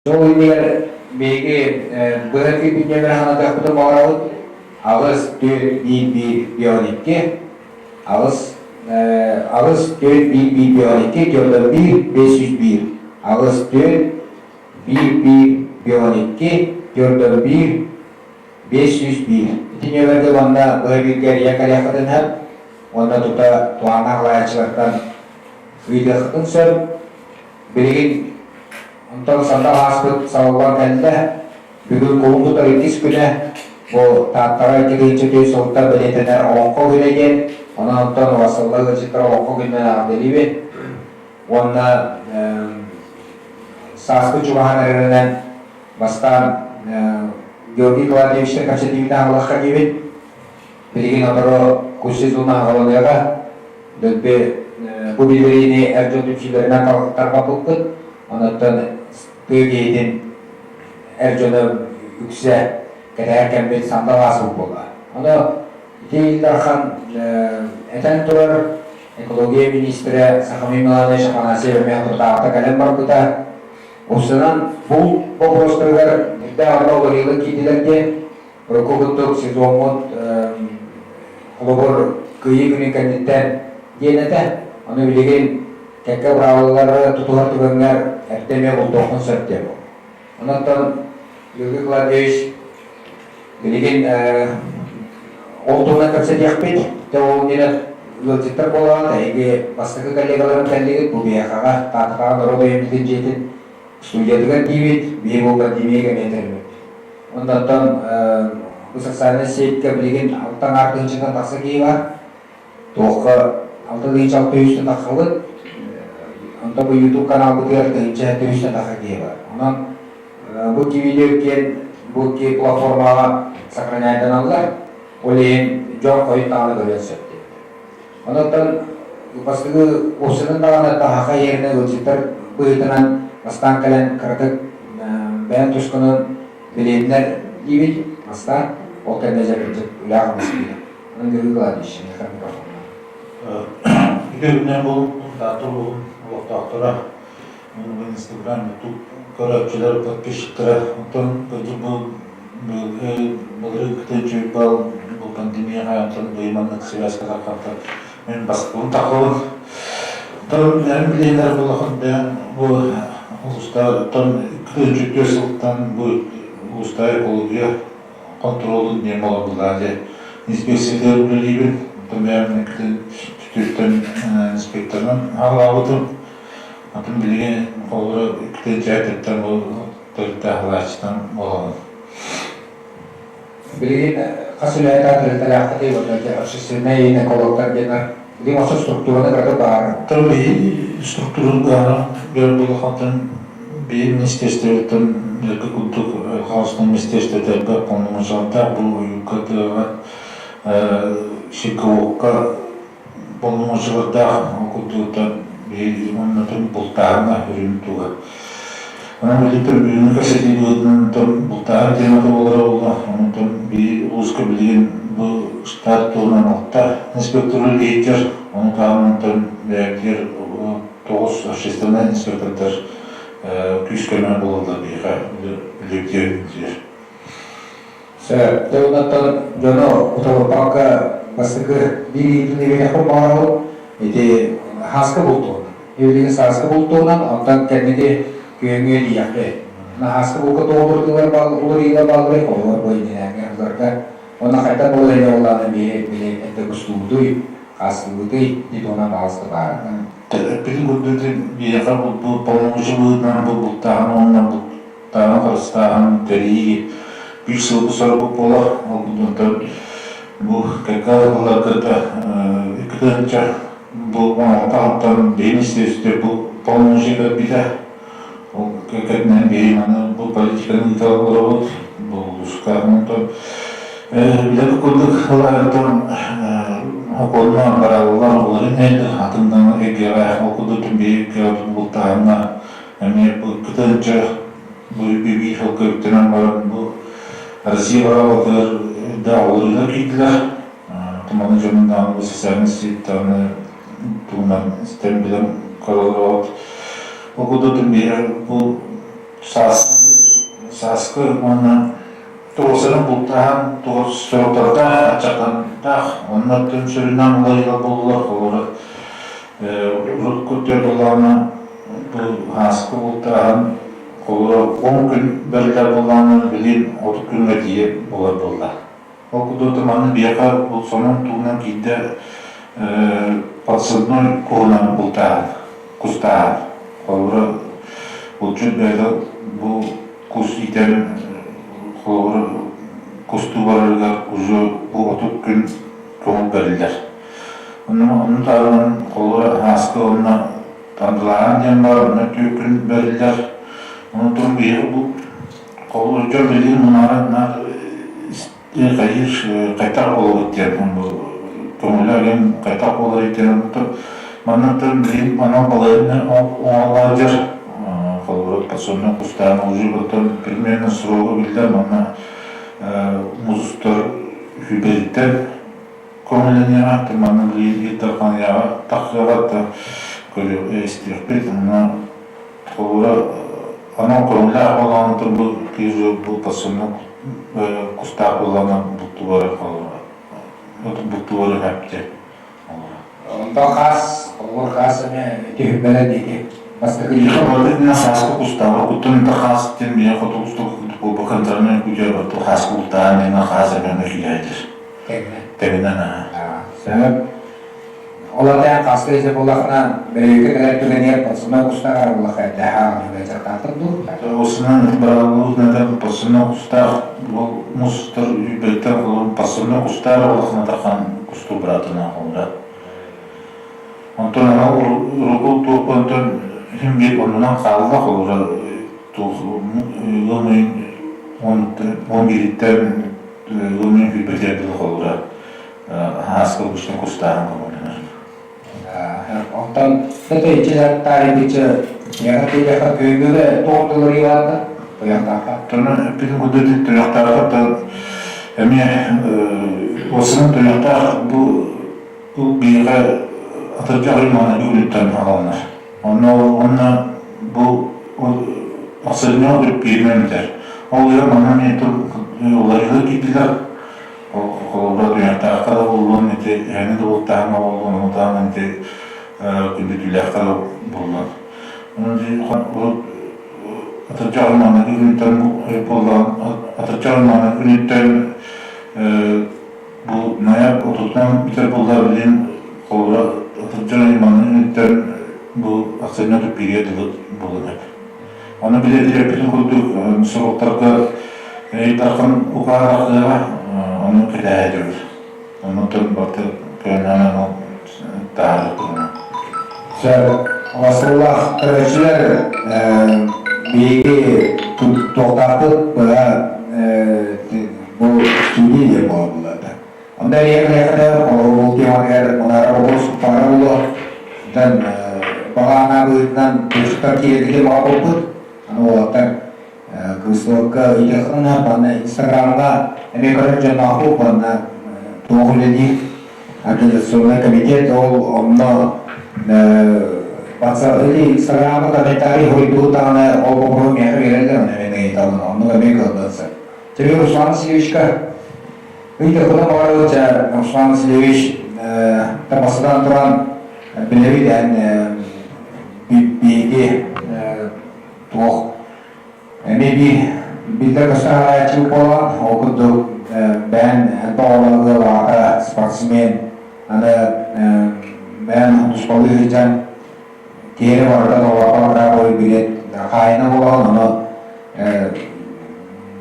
Ол иннигэр биһиги быһа киирбит нүөмэри санатыахпытын баҕарабыт. 8 4 1 1 5 12 8 8 4 1 1 5 12 4 1 501 8 4 1 1 5 12 4 1 501. Ити нүөмэргэ уонна быһа бииргэ эрийэн кэлиэххитин сөп уонна тута туһааннаах салайааччылартан ыйытыаххытын сөп. Билигин онтон сандал ааспыт салаллан кэллэ. Бүгүн кулун тутар иккис күнэ. Бу Тааттаҕа 2004 сылтан бэлиэтэнэр Олоҥхо күнэ диэн. Онон онтон Васылла ыалдьыттар Олоҥхо күнүнэн эҕэрдэлиибин. Уонна сааскы чугаһаан эрэринэн бастаан Георгий Клавдиевичтан кэпсэтиибитин аҕалыахха диибин. Билигин оторо кус сезона аҕаланыаҕа. Дэлби бу биллэриини эр дьон түмсүүлэринэн тарбаппыппыт. Онуттан тыа киһитин эр дьоно үксэ кэтэһэр кэммит сандал ааспыт буолла. Ону ити Ил Дархан этэн турар экология миниистирэ Сахамин Миланович Афанасьев эмиэ соторутааҕыта кэлэн барбыта. Уопсайынан бу боппуруостарыгар үрдээх онно уларыйыылар киирдилэр диэн. Урукку курдук сезоммут холобур Кыайыы күнүн кэнниттэн диэн этэ. Ону билигин кэккэ быраабылалары тутуһар түгэҥҥэр эрдэ эмиэ бултуоххун сөп диэн буолла. Онон Георгий Клавдиевич билигин ол туһунан кэпсэтиэхпит. Дьэ ол иннинэ ыалдьыттар буолаҕыт, эһиги бастакы коллегаларым кэллигит, бу биһиэхэҕэ Тааттатааҕы норуот айымньытын дьиэтин студиятыгар диибит, биһиги бу пандемия кэмигэр тэрийбиппит. Онтон бу социальнай сетька билигин алта аҥаар тыһыынчаттан тахса киһи баар. Туохха 6600 тахсабыт. Онтон бу YouTube каналбытыгар 1700 тахса киһи баар. Онон бу видео киэн бу ки платформаҕа сохраняйданаллар. Ол иһин дьон хойут даҕаны көрүөн сөп диэбит. Онон бастакы уопсайынан даҕаны таһаха иһэринэ ыалдьыттар быһыытынан бастаан кэлэн кыратык бэйэн тускунан билиэннэр диибит бастаан ол кэннэ дьэ кырдьык үлэҕэ хамсыыр. Онон Георгий Николаевич, миэхэ микрофонна. Үтүө буолун Таатта улууһун олохтоохторо, Инстаграм, Ютуб көрөөччүлэр, подписчиктара. Оттон кырдьык бу былырыын кытын бал бу пандемия хаантан быйыл маннык связка тарҕатта. Мин бастакыбын таххабын. Оттон бэйэм билиэннэр булахан бэйэм бу улуустаах кытын сылтан бу улуустаах экология хонтуруолун диэн буолан дьэ инспекциятыгар үлэлиибин. Оттон бэйэм кытын түтүртэн инспекторынан хаалаабытым. Атын билигин холобура кытын бу төрүттээх алааччытан буолабын. Билигин хас үлэһит тэрилтэлээххитий уонна общественнай экологтар диэннэр билигин осы структураны кыраты баар. Биһи структураны быһааран көрөр буоллаххытын биһи министерствоттан билэргэ курдук хаостан министерствота элбэх полномочиялардаах бу уйука тыаҕа сиргэ-уокка полномочиялардаах ол курдуктан биһи уонна бултааһына үрүн туга. Онон билигин бүгүҥҥү кэпсэтии быһыытынан бултааһын темата буолара буолла. Онтон биир улууска билигин бу штат туһунан алта инспектор үлэлиир. Ону таһынан онтон бэйэбитигэр тоҕус общественнай инспектордар күүс-көмө буолаллар биһиэхэ үлэлиир. Сөп. Дьэ онтон дьону уталыппакка бастакы биир ыйытыыны биэриэхпин баҕарабын. Ити хааска бултуунан. Билигин сааскы бултуунан, онтон кэнники күөҥҥү тиийэхпит. Хааска булка тоҕо уларыйыылар баалларый, холобур бу иннинээҥҥи сылларга. Уонна хайдах балаһыанньа буоллаҕына биһи били эрдэ кустуубутуй, хааскыбытый ити туһунан баҕаста баар. Эппитин курдук биһиэхэ бу полномочия быһыытынан бу бултааһын уонна бултааһын харыстааһын тэрийии биир сылбыт сорукпут буолар. Ол курдук бу кэккэ сылларга 2 тыһыынча бу оҥоһуктан биһи министиэристибэ бу полномочия кэлбитэ. Ол кэккэтинэн биһи маны бу политиканы ыыта олоробут бу улууска. Онтон билэр курдук ыларыттан окуонна бараллар оларын элбэх атындан эйгэҕэ ол курдук биһи бултааһыҥҥа эмиэ бу кытынча бу биир сылга үктэнэн баран бу Россия баҕалатыгар да олоруна киирдилэр. Туманы дьонунан бу социальный сеть даҕаны туһунан истэн билэн көрөллөр. Ол курдук биһиги бу Саас сааскы уонна туруорсарын бултаһан туруорсуохтардаах, аччатандаах, онно түн сүрүннээн уларыйар буоллулар, холобура урукку буоллаҕына бу ааскы бултааһын холобура 10 күн бэриллэр буоллаҕына билигин 30 күҥҥэ тиийэ буолар буолла. Ол курдук манна биһиэхэ бу сонун туһунан киирдэ подсадной куһунан бултааһын, кустааһын. Холобура, булчут бэйэтэ бу кус иитэн холобура кустуу барарыгар уже бу 30 күн көҥүл бэриллэр. Онно онно таһынан холобура ааскы онно тандылааһын диэн баар, онно 4 күн бэриллэр. Онтон биһиги бу Холобур, дьон билигин мунааран хайыыр хайдах буолабыт диэн көҥүлэ диэн хайдах буоларый диэн маннаттан билигин анал балаһыанньа оҥоһуллар холобура пацаны кустаан уже оттон примерно срога биллэр манна музустар үбэриттэн көҥүллэниэҕэ манна билигин Ил Дархан тахсыаҕа да көрүөх истиэхпит онно Холобура, анал көҥүллээх буоллаҕына бу киһи бу пацаны кустаах буоллаҕына бултугар бултугар үһэпти. Онтон хаас, холобур хаас эмиэ түһүммэлэ диэки бастакы Итиннэ сааскы кустаах, куттан инта хаас диэн бэйэ хоту кустук буолбаккантарынан кутуйа батту хаас култаан инна хаас эмиэ киирээдир. Тэҥинэн. Тэҥинэн аа. Сөп. Ол аата хаска дьэ буоллахына, бөрүөкэ кэлэр түгэнигэр подсумай кустаах эрэ буоллахха эрдээх ааҕан дьарыктаахтар дуу? Осунан быраҕыллыбыт подсумай кустаах ол мустар үүрбэттэр холобур подсумай кустаах буоллахына тархан кустуу быраатына холобура. Онтон ана урукку туох онтон иһин биир оннунан хаалла холобура туох ыам ыйын 11-иттэн ыам ыйын күүрбэтигэр дылы холобура Ааска устун кустааһын көҥүллэнэр. Онтон иччилэр таарыйбычча дьиэҕэ тиийдэххэ күһүҥҥүгэ туох тылырыы баарда? Туйахтаахха. Тонон эппитин курдук туйахтаахха эмиэ уосунан туйахтаах бу биһиэхэ атырдьах ый маҥнайгы күнүттэн аҕаланар. Онно уонна бу ахсынньы үрпииринэн бүтэр. Ол ыйар манна эмиэ уларыйыы киирдилэр. Холобура, туйахтаахха да буоллун, ити эһэни да бултааһыҥҥа буоллун, ону таһынан ити күндүтүүлээххэ да буоллун. Ону урут атырдьах маҥнайгы күнүттэн буоллаҕын атырдьах маҥнайгы күнүттэн бу ноябрь отутунан бүтэр буолла билигин холобура атырдьах маҥнайгы күнүттэн бу ахсынньы 31-гэ дылы буолан эп. Ону билэ-билэрбитин курдук сорохторго Дархан укаарахыаҕа ону кэтэһэ дьон. Оннуттан барыта көөннөөн таһаарыахтарына. Сөп. Оҥостуулаах көрөөччүлэр биһиги туохтаахпыт быһа бу студия диэн буолар Онно эриэхэ ол тематыгар мунара болуос пара болуо. Онтон баҕаана быһыытынан туристар киирэргэ баҕа буолбут. Аны уолаттар кыыс-уолга ыйытыахтарына манна Инстаграмҥа эмиэ көрөр дьонноохпут уонна туох үлэлиир организационный комитет ол онно WhatsApp или Инстаграмҥа комментарий хоруйдуу даҕаны ол боппуруоһу миэхэ биэрэллэр ону эмиэ ыйытабын оннук эмиэ кыаллыан сөп. Тебе Руслан Васильевичка ыйытыахпытын баҕарабыт дьэ Руслан Васильевич табасыдан туран билэбит эн биһиги туох Эмиэ биир биллэр-көстөр салайааччы буолан, ол курдук бэйэн элбэх оҕолоох ыал аҕата, спортсмен, аны бэйэн туспалыы сылдьан киһи барыта толорбот быраабы билет хаайына буолан, ону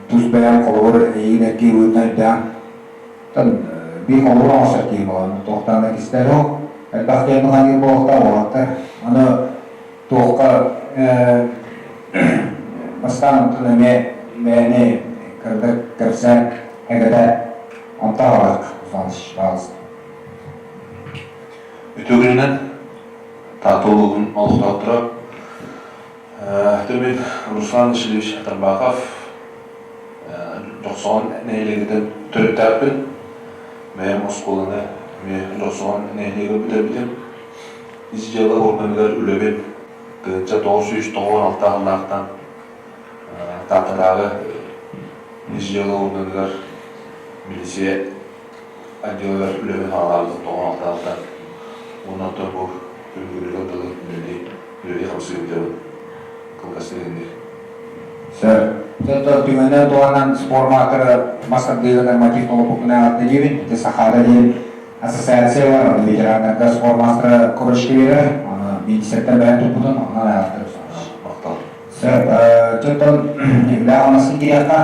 тус бэйэм холобур эйигин эргии быһыытынан өйдөөн биир холобур оҥостор киһи буолан туохтан да кистэл суох элбэх диэн ханыыр буолуохтаах уолаттар аны туохха бастаан онтон эмиэ бэйэни кырдык кэпсээн эгэтэ онто аҕалык пожалуйста. Үтүө күнүнэн Таатта улууһун олохтоохторо Төмүн Руслан Васильевич Тарбахов Дьохсоҕон нэһилиэгиттэн төрүттээхпин. Бэйэм оскуоланы эмиэ Дьохсоҕон нэһилиэгэр бүтэрбитим. Ис дьыала органыгар үлэбин 1996 сыллаахтан. Тааттатааҕы ис дьыала органыгар милиция отделыгар үлэбин саҕалаабытым тоҕон Уонна оттон бу күн дылы үлэлии үлэлии хамсыы сылдьабын. Кылгастык инник. Сөп. Дьэ, түгэнинэн туһанан спорт маастара мас тардыыга норматив толорбуппун ааттыыбын. Ити Сахаада диэн ассоциация бар, ветераннарга спорт маастара корочка биэрэр. Аны министртэн бэйэм туппутун, онон ааттыр. Махтал. Сөп. Дьэ, үлэ-хамнаска киириэххэ.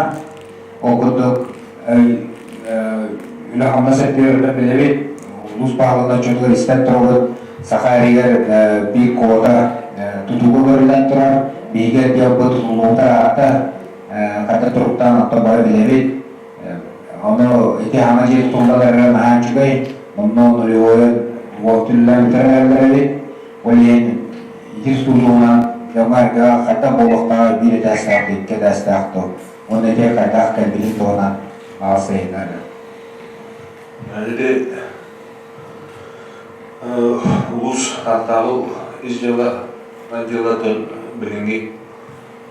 Ол курдук, үлэ-хамнас өттүгэр билэбит. Улуус баһылыгын отчуотугар истэн турабыт. Саха эригэр биир квота тутууга көрүллэн турар. Биһиги отделбыт тутуллубута ыраатта. Хайдах туруктаан оттон бары билэбит. Ону ити хаҥа дьиэ тутуллан эрэрэ наһаа үчүгэй. Онно нулевой уол түллэн бүтэр эрэллэр эбит. Ол иһин ити тутуутунан дьоҥҥо-эргэҕэ хайдах буолуохтааҕый биир этээстээх икки этээстээх дуо? Уонна ити хайдах кэлбитин туһунан аҕыс ыйыннарда. Ити улуус Тааттааҕы ис дьыала отделатын билиҥҥи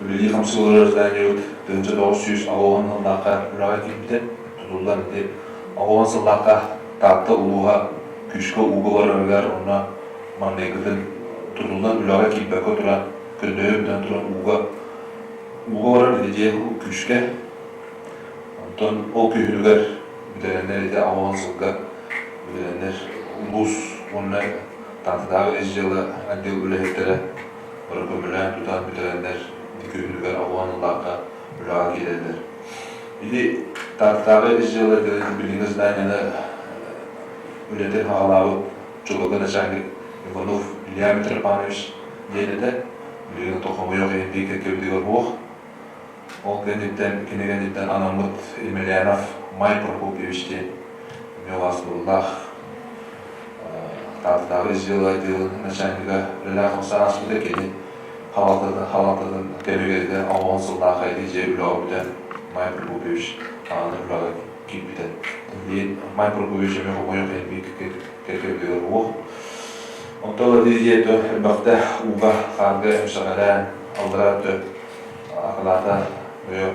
үлэлии хамсыы олорор зданиебыт 1980 сыллаахха үлэҕэ киирбитэ. Тутуллан ити 80 сыллаахха Таатта улууһа күүскэ ууга барарыгар уонна маҥнайгытын тутуллан үлэҕэ киирбэккэ туран, көндөйө бүтэн туран ууга ууга барар ити дьиэ күүскэ. Онтон ол күһүнүгэр бүтэрэннэр ити 80 сылга бүтэрэннэр улуус уонна Тааттатааҕы ис дьыала отдел үлэһиттэрэ бары көмөлөөн тутан бүтэрэннэр ити күһүнүгэр 80 ыллаахха үлэҕэ киирэллэр. Ити Тааттатааҕы ис дьыала отделын билиҥҥи зданияны үлэтин саҕалаабыт чулука начальник Иванов Илья Митрофанович диэн этэ. Билигин хомойуох иһин биир кэккэбитигэр суох. Ол кэнниттэн кини кэнниттэн анаммыт Емельянов Май Прокопьевич диэн эмиэ убаастабыллаах Тааттатааҕы ис дьыала отделын начальнига үлэлээх хамсаан ааспыта. Кини халалтатын халалтатын кэмигэр 60 сыллаах ити дьиэ үлэҕэ бүтэн Май Прокопьевич аҕаны үлэҕэ киирбитэ. Билигин Май Прокопьевич эмиэ хомойуох иһин биир кэккэбитигэр суох. Онтон ити дьиэ элбэхтэ ууга, хаарга эмсэҕэлээн аллараа өттө акылаата өйө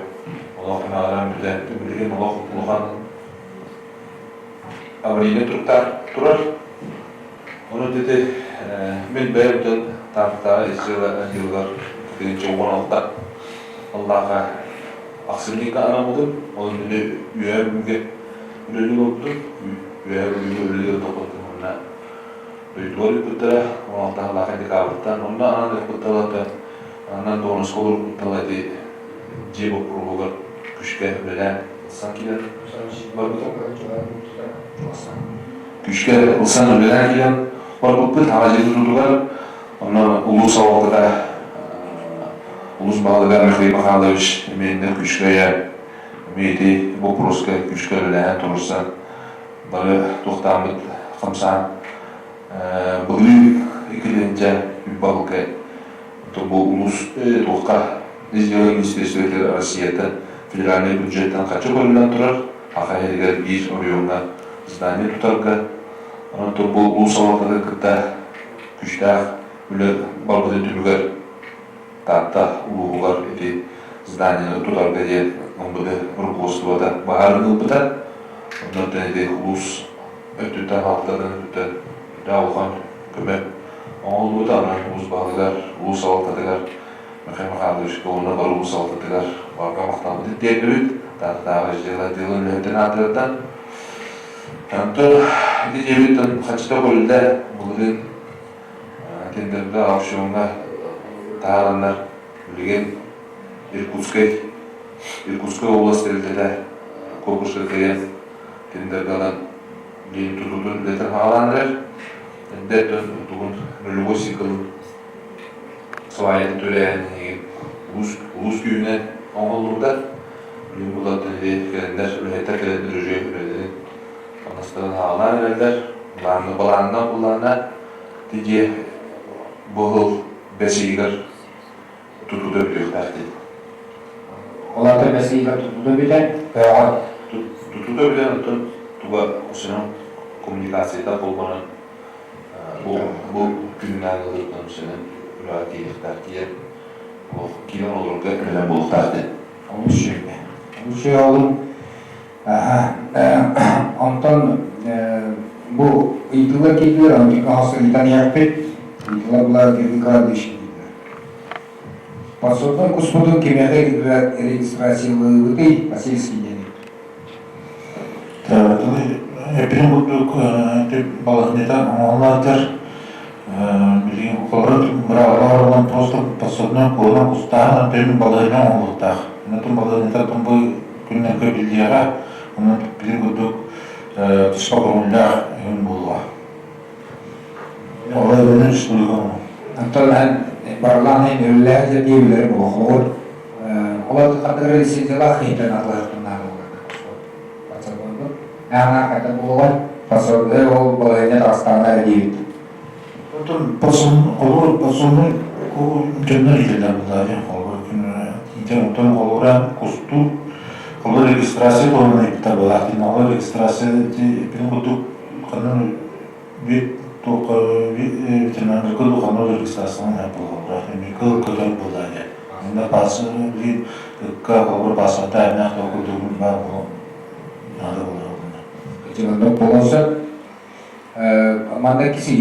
олох эмэҕирэн бүтэн билигин олох улахан аварийнай туруктаах турар. Ону ити мин бэйэм дьон Тааттааҕы ис дьыала отделыгар 2016 аллааха ахсынньыга анаммытым. Ол иннинэ Үөһээ Бүлүүгэ үлэлии олорбутум. Үөһээ Бүлүүгэ үлэлии олордохпуттан уонна дойдугар ыыппыттара. 16 сыллаах декабрьтан. Онно анаан ыыппыттара анан дуоһунаска олорбуттара ити дьиэ боппуруоһугар күүскэ үлэлээн ылсан киирэн барбытым. Күүскэ ылсан үлэлээн киирэн барбыппыт. Аҕа дьиэ тутуутугар онно улуус салалтата улуус баһылыга Михаил Михайлович эмиэ күүскэ өйөөн эмиэ ити боппуруоска күүскэ үлэлэһэн туруорсан бары туохтааммыт хамсаан былырыын иккилинчэ баһылыка бу улуус туохха ис дьыала министиэристибэтигэр Россияттан федеральнай бюджеттан харчы көрүллэн турар Аха иһигэр биир оройуоҥҥа здание тутарга онон бу улуус салалтатын кытта күүстээх үлэ барбытын түмүгэр Таатта улууһугар ити зданияны тутарга диэн МВД руководствота баһаарын ылбыта. Онон ити улуус өттүттэн халтатын өттүттэн үрдээх улахан көмө оҥоһуллубута. Онон улуус баһылыгар, улуус салалтатыгар Михаил Михайловичка уонна бары улуус салалтатыгар барҕа махталбытын тиэрдэбит. Тааттатааҕы дьыала отделын үлэһиттэрин аатыттан. Онтон ити дьиэбиттэн хаччыта көрүллэ былырыын тендергэ аукциоҥҥа таһаараннар билигин Иркутскай Иркутскай область тэрилтэтэ конкурска кыайан тендергэ ылан дьиэни тутуутун үлэтин саҕалаан эрэр. Эрдэ тугун нулевой циклын свайын төлөөһүн улуус улуус күүһүнэн оҥоһуллубута. Билигин булан кэлэннэр үлэһиттэр кэлэн үрүжү үлэлэрин хамнастарын саҕалаан эрэллэр. Былаанна былаанна былаанна ити дьиэ бу сыл бэс ыйыгар тутуута бүтүөхтээх диэн. Ол аата бэс ыйыгар тутуута бүтэн, көҕө. Тутуута бүтэн оттон туга усунан коммуникацията холбонон бу бу күнүнээҕи ылыытынан усунан үлэҕэ киириэхтээх диэн. Олох киирэн олорорго бэлэм буолуохтаах диэн. Олус үчүгэй. Олус үчүгэй олун. Онтон бу ыйытыылар киирдилэр, онтон хос ыйытан иһэхпит. Ыйытыылар булар Георгий Николаевич дииллэр. Подсудной куспутун кимиэхэ регистрациялыыбытый Васильский диэн. Эппитин курдук балаһынньата оҥоһуллар билигин холобура быраабылалар ылан просто подсудной куһунан кустааһын онтон балаһыанньа оҥоһуллуохтаах. Онтон балаһыанньата бу күннэргэ биллиэҕэ, онон билин курдук туспа көҥүллээх өҥ буолуоҕа. Ол эбэтэр республика Оттон эн барылаан иһин үлэлээх дьэ диэбилэри буолуоххут. Олор хардыгар лицензиялаах киһитэн атылаһыахтан наада Ааҥаа хайдах буолуой? Посол ол балаһыанньа таҕыстаҕына эрэ диэбит. Оттон посол холобур посолнай дьоннор иитэллэр буоллаҕа дии холобур иитэн оттон холобура кустуур холобур регистрация туһунан ыйыппыттар буолаах дии ол регистрация ити курдук ханан биир туохха ветеринарга дуу ханна регистрацияланар буолаллар эмиэ кыл көтөр буоллаҕа дии онно паас билигин ыкка холобур паспорта эмнээх туох курдук баар буолуо наада буолар Ити оннук буолуон сөп. Манна киси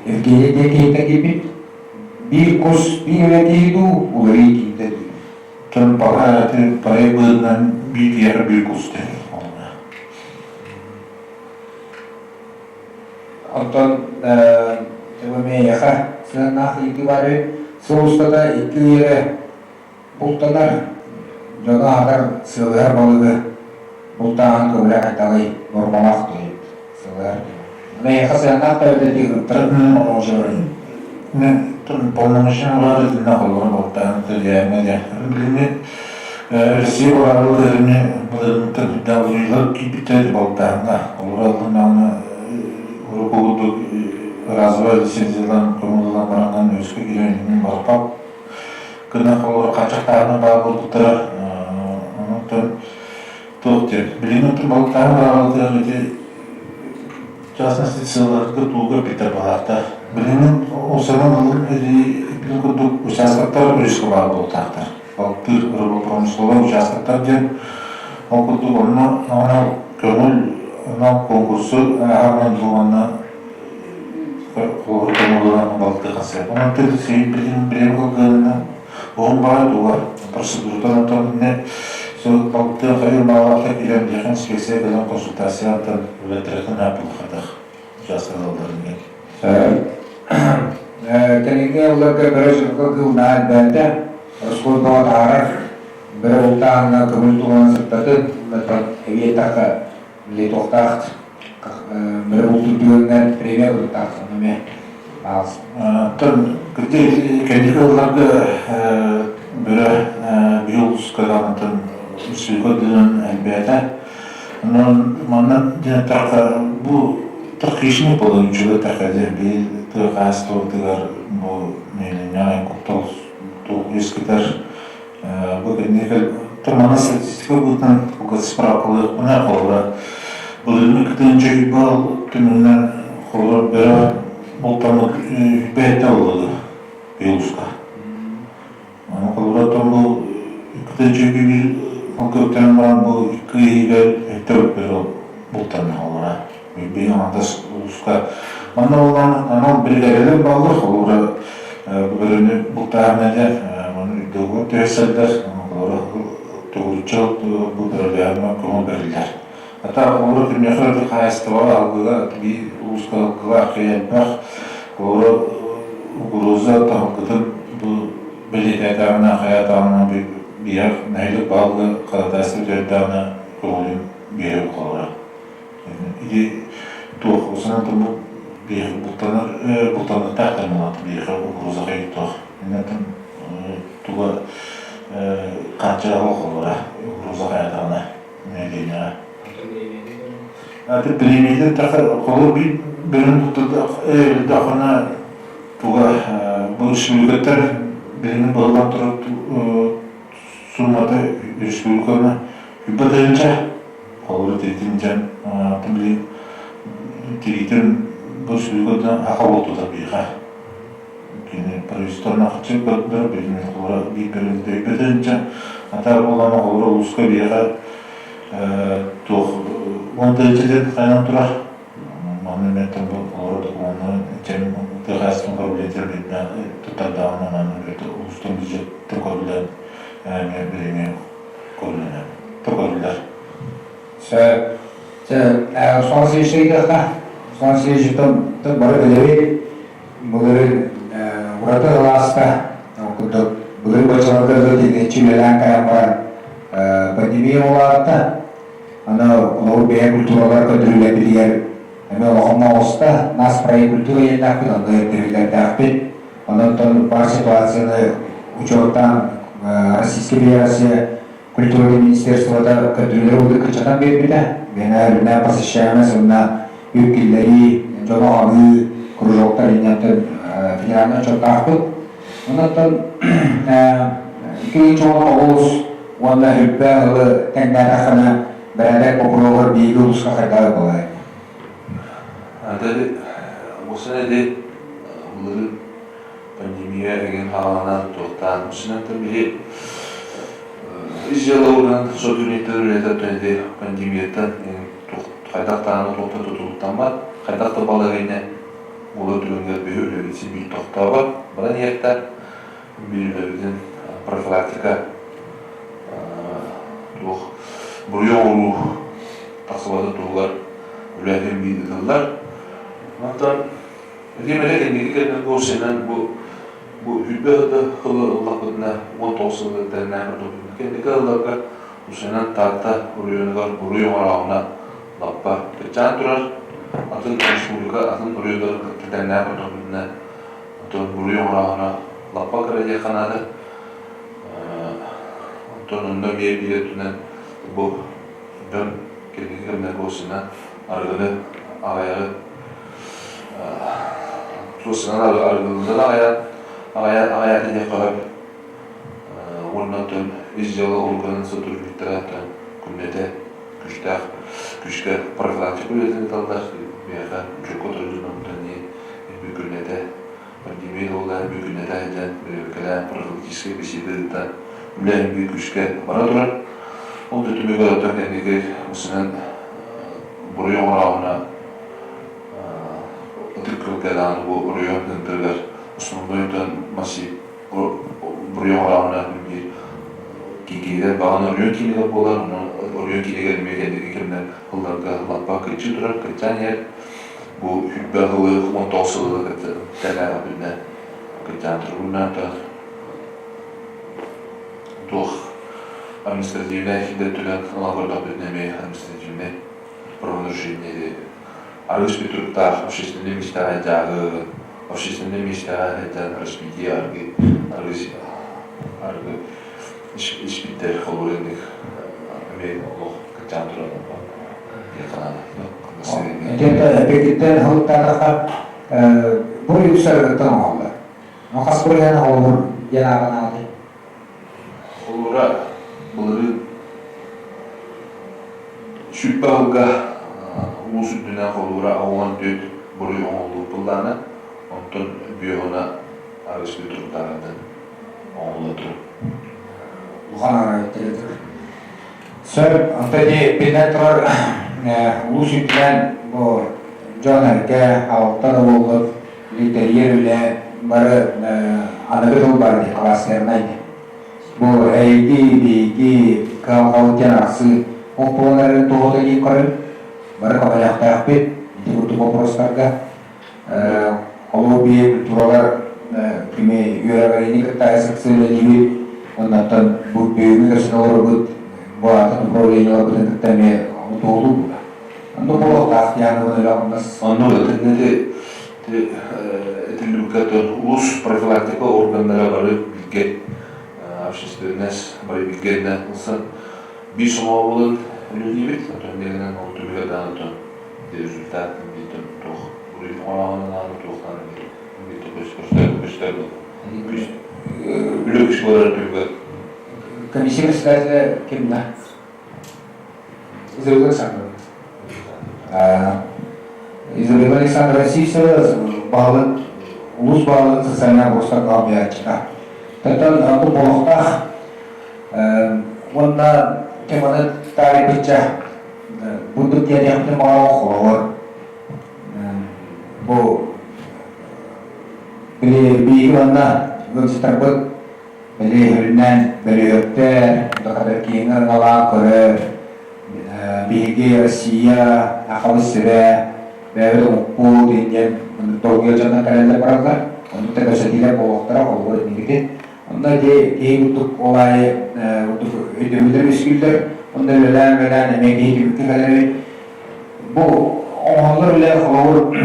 Евгений диэн киһитэ киирбит. Биир кус биир эрэ киһи дуу, уларыы киирдэ дии. Тон пока проект быһыытынан биир киһиэхэ биир кус диэн Оттон эйиэхэ сыһыаннаах ыйытыы баар эбит. Сыл устата икки ый эрэ бултанар, дьону аһатар сыалыһар балыгы бултааһын көҥүлэ хайдаҕый, нуормалаах дуо сыалыһар диэн. Эйиэхэ сыһыаннаах да эбэтэр ыыттар Мен полномочия итиннэ холобура бултааһын тэрийээҥҥэ диэн. Билиҥҥи Россия быраабыла тэрини былырыыҥҥыттан үрдээх киирбиттэр балтааһыҥҥа. Холобура ыллынаҕына урукку курдук разовая лицензиялаан көҥүл ылан баран өскө киирэн барпат гына холобура хааччахтааһына баар буолбуттара. Онон туох диэн билигин оттон балыктааһын быраабылатыгар ити частности сылларга тууга эппиттэр баһаартар. Билигин ол сылын ылын билин курдук участоктар өрүскэ баар буолтаахтар. Балтыыр рыбопромысловай участоктар диэн ол курдук онно анал көҥүл анал конкурсу ааһан уонна холобур көҥүл балтыаха сөп. Онон билин билим кылгыһына уһун баҕай тугар процедурата онтон инне балтыа хайыр баалаахта киирэн биһиэхэ инспекция кэлэн консультациянтан үлэтирэхин ааппылхатах участокталарын Кэлиҥҥи ылларга бөрө сырка кыылнаан элбээтэ, оскуолаҕа таһаарар, бөрө бултааһыҥҥа көҥүл туһунан сырдатын, онтон эбии эттэххэ, били туохтаах бөрө бултуур түгэҥҥэ премия ылыктаах сонно эмиэ Оттон кырдьык кэнники ылларга бөрө биһи улууска даҕанытын республика үрдүнэн элбээтэ. Онон манна диэн эттэххэ бу хищник буолан үчүгэй эттэххэ диэн биир тыа хаһаайыстыбатыгар бу нэһилиэнньэҕэ куттал үөскэтэр. Бу кэнники манна статистика быһыытынан справкалыахпына холобура былырыын кытыынча бал түмүгүнэн холобура бөрө бултаммыт бэйэтэ ыллыгы улууска. Аны холобура оттон бу кытыынча биир көктөн баран бу икки ыйыгар өттө бөрө бултанна холобура. Биир аҥардас улууска. Манна буолан анал биригээдэлэр бааллар холобура бөрөнү бултааһына диэн ону үрдүгэр түһэрсэллэр холобура тугуруччу бу бөрөлөөһүҥҥэ көҥүл бэриллэр. Ата холобура күннэхэ үрдүк хаһаайыстыбаҕа алгыга биир улууска алгылаах киһи элбэх холобура угроза таһылгытын бу бэлиэтээтэҕинэ хайаатаҕына биһиэх нэһилик баһылыга ходатайство төрдөөҕүнэ көҥүлүн биэрэр холобура. Ити туох санаатым бу биһиэхэ бултанар бултаныахтаах да биһиэхэ угроза туох иннэтин туга хааччаҕа холобура угроза хайатаҕына нэһилиэнньэҕэ. Аты премиятын таха холобур биир бөрөн туттардахына туга бу республикаттар билигин быһыллан турар суммата республиканы үбэ тыһыынча холобур тириитин дьэн тириитин бу республикаттан аха буолтута биһиэхэ. Кини правительствоны хаччы көрдөрөр, билин холоро биир көрүллүбүтүнчэ ата буолан оҕолор улууска биэхэ туох уон тыһыынча хайан турар. Манна мен олору докумуоннарын чем тыхаастын көрүллэн туттардаҕын онон улуустан бюджет көрүллэн билиҥи көрүллэн көрүллэр. Руслан Васильевич ыйытыахха. Руслан Васильевич бары билэбит. Былырыын ураты кылааска ол курдук былырыын баччаларга дылы тигинэччи үлэлээн кэлэн баран пандемия улаатта. Аны олору бэйэ культуралар көрдөрүүлэрбитигэр эмиэ улахан оҕуста. Нас проект культура диэннээхпит, онно ирдэбиллэрдээхпит. Онон бар ситуацияны учуоттаан Российская Федерация культуры министерствота көрдөрүүлэри урут кыччатан биэрбитэ. Биһиэнэ үрүнэ посещаемость уонна үп киллэрии, дьону аҕалыы, кружоктар инньэттэн федеральнай отчуоттаахпыт. Онон 2019 уонна үрбэ ылы тэҥнээтэххинэ бэрээдэк боппуруоһугар биһиги улууска хайдах буолар? Аты осунэди былырыын пандемия эҥин хааланан туохтаан усунантан биһи ис дьыалабынан сотрудниктар үлэтэ ити пандемияттан хайдах даҕаны туохтан тутулуктаммат, хайдах да балаһыанньа буолар түгэнгэр биһи үлэбит син биир тохтообот, баран иһэртэ биир үлэбитин профилактика туох буруйу оҥоруу тахсыбатын туһугар үлэһин биир ыытыллар. Онтон Этим эрэ кэнники кэмҥэ Горсинан бу бу үрбэ сылы ыллахпытына 19 сылы тэҥнээн көрдөхпүтүнэ кэнники ылларга Усенан Таатта оройуонугар буруй оҥорооһуна лаппа кыччаан турар. Атын республика атын оройуоннарын кытта тэҥнээн көрдөхпүтүнэ оттон буруй оҥорооһуна лаппа кыра диэххэ наада. Оттон онно эмиэ биир өттүнэн бу дьон кэнники кэмҥэ Горсинан арыгыны аҕыйаҕы Туосынан арыгылыырдан аҕыйаан аҕыйаан аҕыйаата диэххэ сөп. Уонна оттон ис дьыала органын сотрудниктара оттон күннэтэ күүстээх күүскэ профилактика үлэтин ыыталлар. Биһиэхэ дьукка торуйдунан эмиэ күннэтэ пандемия буолла эмиэ күннэтэ сылдьан бэрэбиэркэлээн профилактическай беседа ыыта үлэ эмиэ күүскэ бара турар. Ол да түмүгэр оттон кэнники усунан буруй оҥорооһуна Ытык Күөлгэ даҕаны бу оройуон тыынтарыгар основной дьон массив буруй оҥорооһуна биир киинигэр баҕан оройуон киинигэр буолар, онон оройуон киинигэр эмиэ кэнники кэмнэр сылларга лаппа кыччыы турар, кыччаан иһэр. Бу сүүрбэ сылы, 19 сылы кытта тэлээҕэ кыччаан турар. Туох административнай да өттүнэн ылан көрдөхпүтүнэ эмиэ административнай правонарушение арыыс туруктаах общественнай миэстэҕэ дьааһы общественнай миэстэҕэ сылдьан распитие аргы аргы аргы испиттэр холобур инник эмиэ олох кыччаан туран Итиэннэ эппиккиттэн сылыктаатахха бу үксэ арыгыттан оҥоһуллар. Хас бырыһыан холобур диэн ааҕан аҕалый? Холобура, былырыын 20 сылга улуус үрдүнэн холобура 14 буруй оҥоһуллубут былаана, онтон бүөҕүнэ аргыспыт туруктааҕынан оҥоһулла турар. Улахан арайыттар Сөп, онто ити биллэн турар улуус үрдүнэн бу дьон эргэ, аҕалтан да буоллун, тэрийэр үлэ бары аныгы тыл бар дии, кластернай дии. Бу эйги, биһиги кыһалҕабыт диэн арахсыы боппуруостарын туоһута диэн көрөн, бары көмөлөөхтөөхпүт ити курдук боппуруостарга. Холобур, биһиги культуралар кими үөрэҕириини кытта сыксы үлэлиибит, оннуттан бу бүгүҥҥү көрсөн олорбут бу атын управлениеларбытын кытта эмиэ туоһулуу буолар. Онно буолуохтаах диэн үлэ хамнас. Онно итиннэти этиллибиккэ улуус профилактика органнара бары билгэ общественность бары билгэннэ ылсан биир сомоҕо буолан үлэлиибит. Оттон дегенен ол түмүгэ даҕаны отон результат биитэн туох буруй оҥорооһунан туохтан биитэ көстөр көстөр үлэ күс буолар түмүгэ. Комиссия председателя ким да? Изабелла Александровна. Изабелла Александровна Сивцева баһылык Улуус баһылыгын социальнай боппуруостарга солбуйааччыта. Оттон бу буолуохтаах уонна теманы таарыйбычча бурдук диэриэхпитин баҕарабын холобур бу били биһиги манна ыалдьыттарбыт били сүрүннээн бөлүһүөктэр дакатар киэҥ ырыҥалаан көрөр биһиги Россия Сахабыт сирэ бэйэбит омукпут диэн долгуйа дьоннор кэлэллэр бараллар оннук да кэпсэтиилэр буолуохтара холобур инникитин онно ити киһи курдук ол аайы курдук өйдөбүллэр үөскүүллэр онно үлэлээн үлэлээн эмиэ киһи түмүккэ кэлэр эбит бу оҥоһуллар үлэ холобур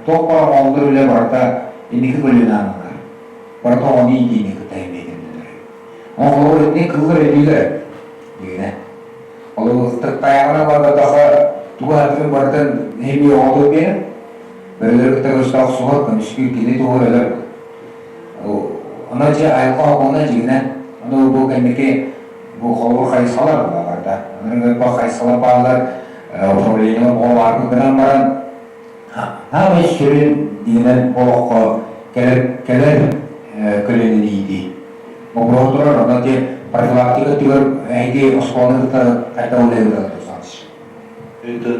туох баар оҥоһуллар үлэ барыта инники көлүөнэ аналар барыта оҕону иитиини кытта эмиэ төннөлөр холобур итини кыллар өйдүүлэр дигинэ Ол тайаҕынан барбатахха тугу аһатыгын барытын нэһилиэк оҕотугар биэрэр. Бөрөлөрү кытта көрүстэ охсуһар, көмүскүүр кини туһугар өлөр. Онон дьэ айылҕа оҕуна дьиҥинэн ону бу кэнники бу холобур хайысхалар барда. Аны хайысхалар бааллар, управлениелар оҕо баар гынан баран саамай сүрүн дьиҥинэн олоххо кэлэр кэлэр көлүөнэни иитии. Боппуруос турар, онон ити профилактика өттүгэр эһиги оскуоланы кытта хайдах үлэлиир Александрович? Это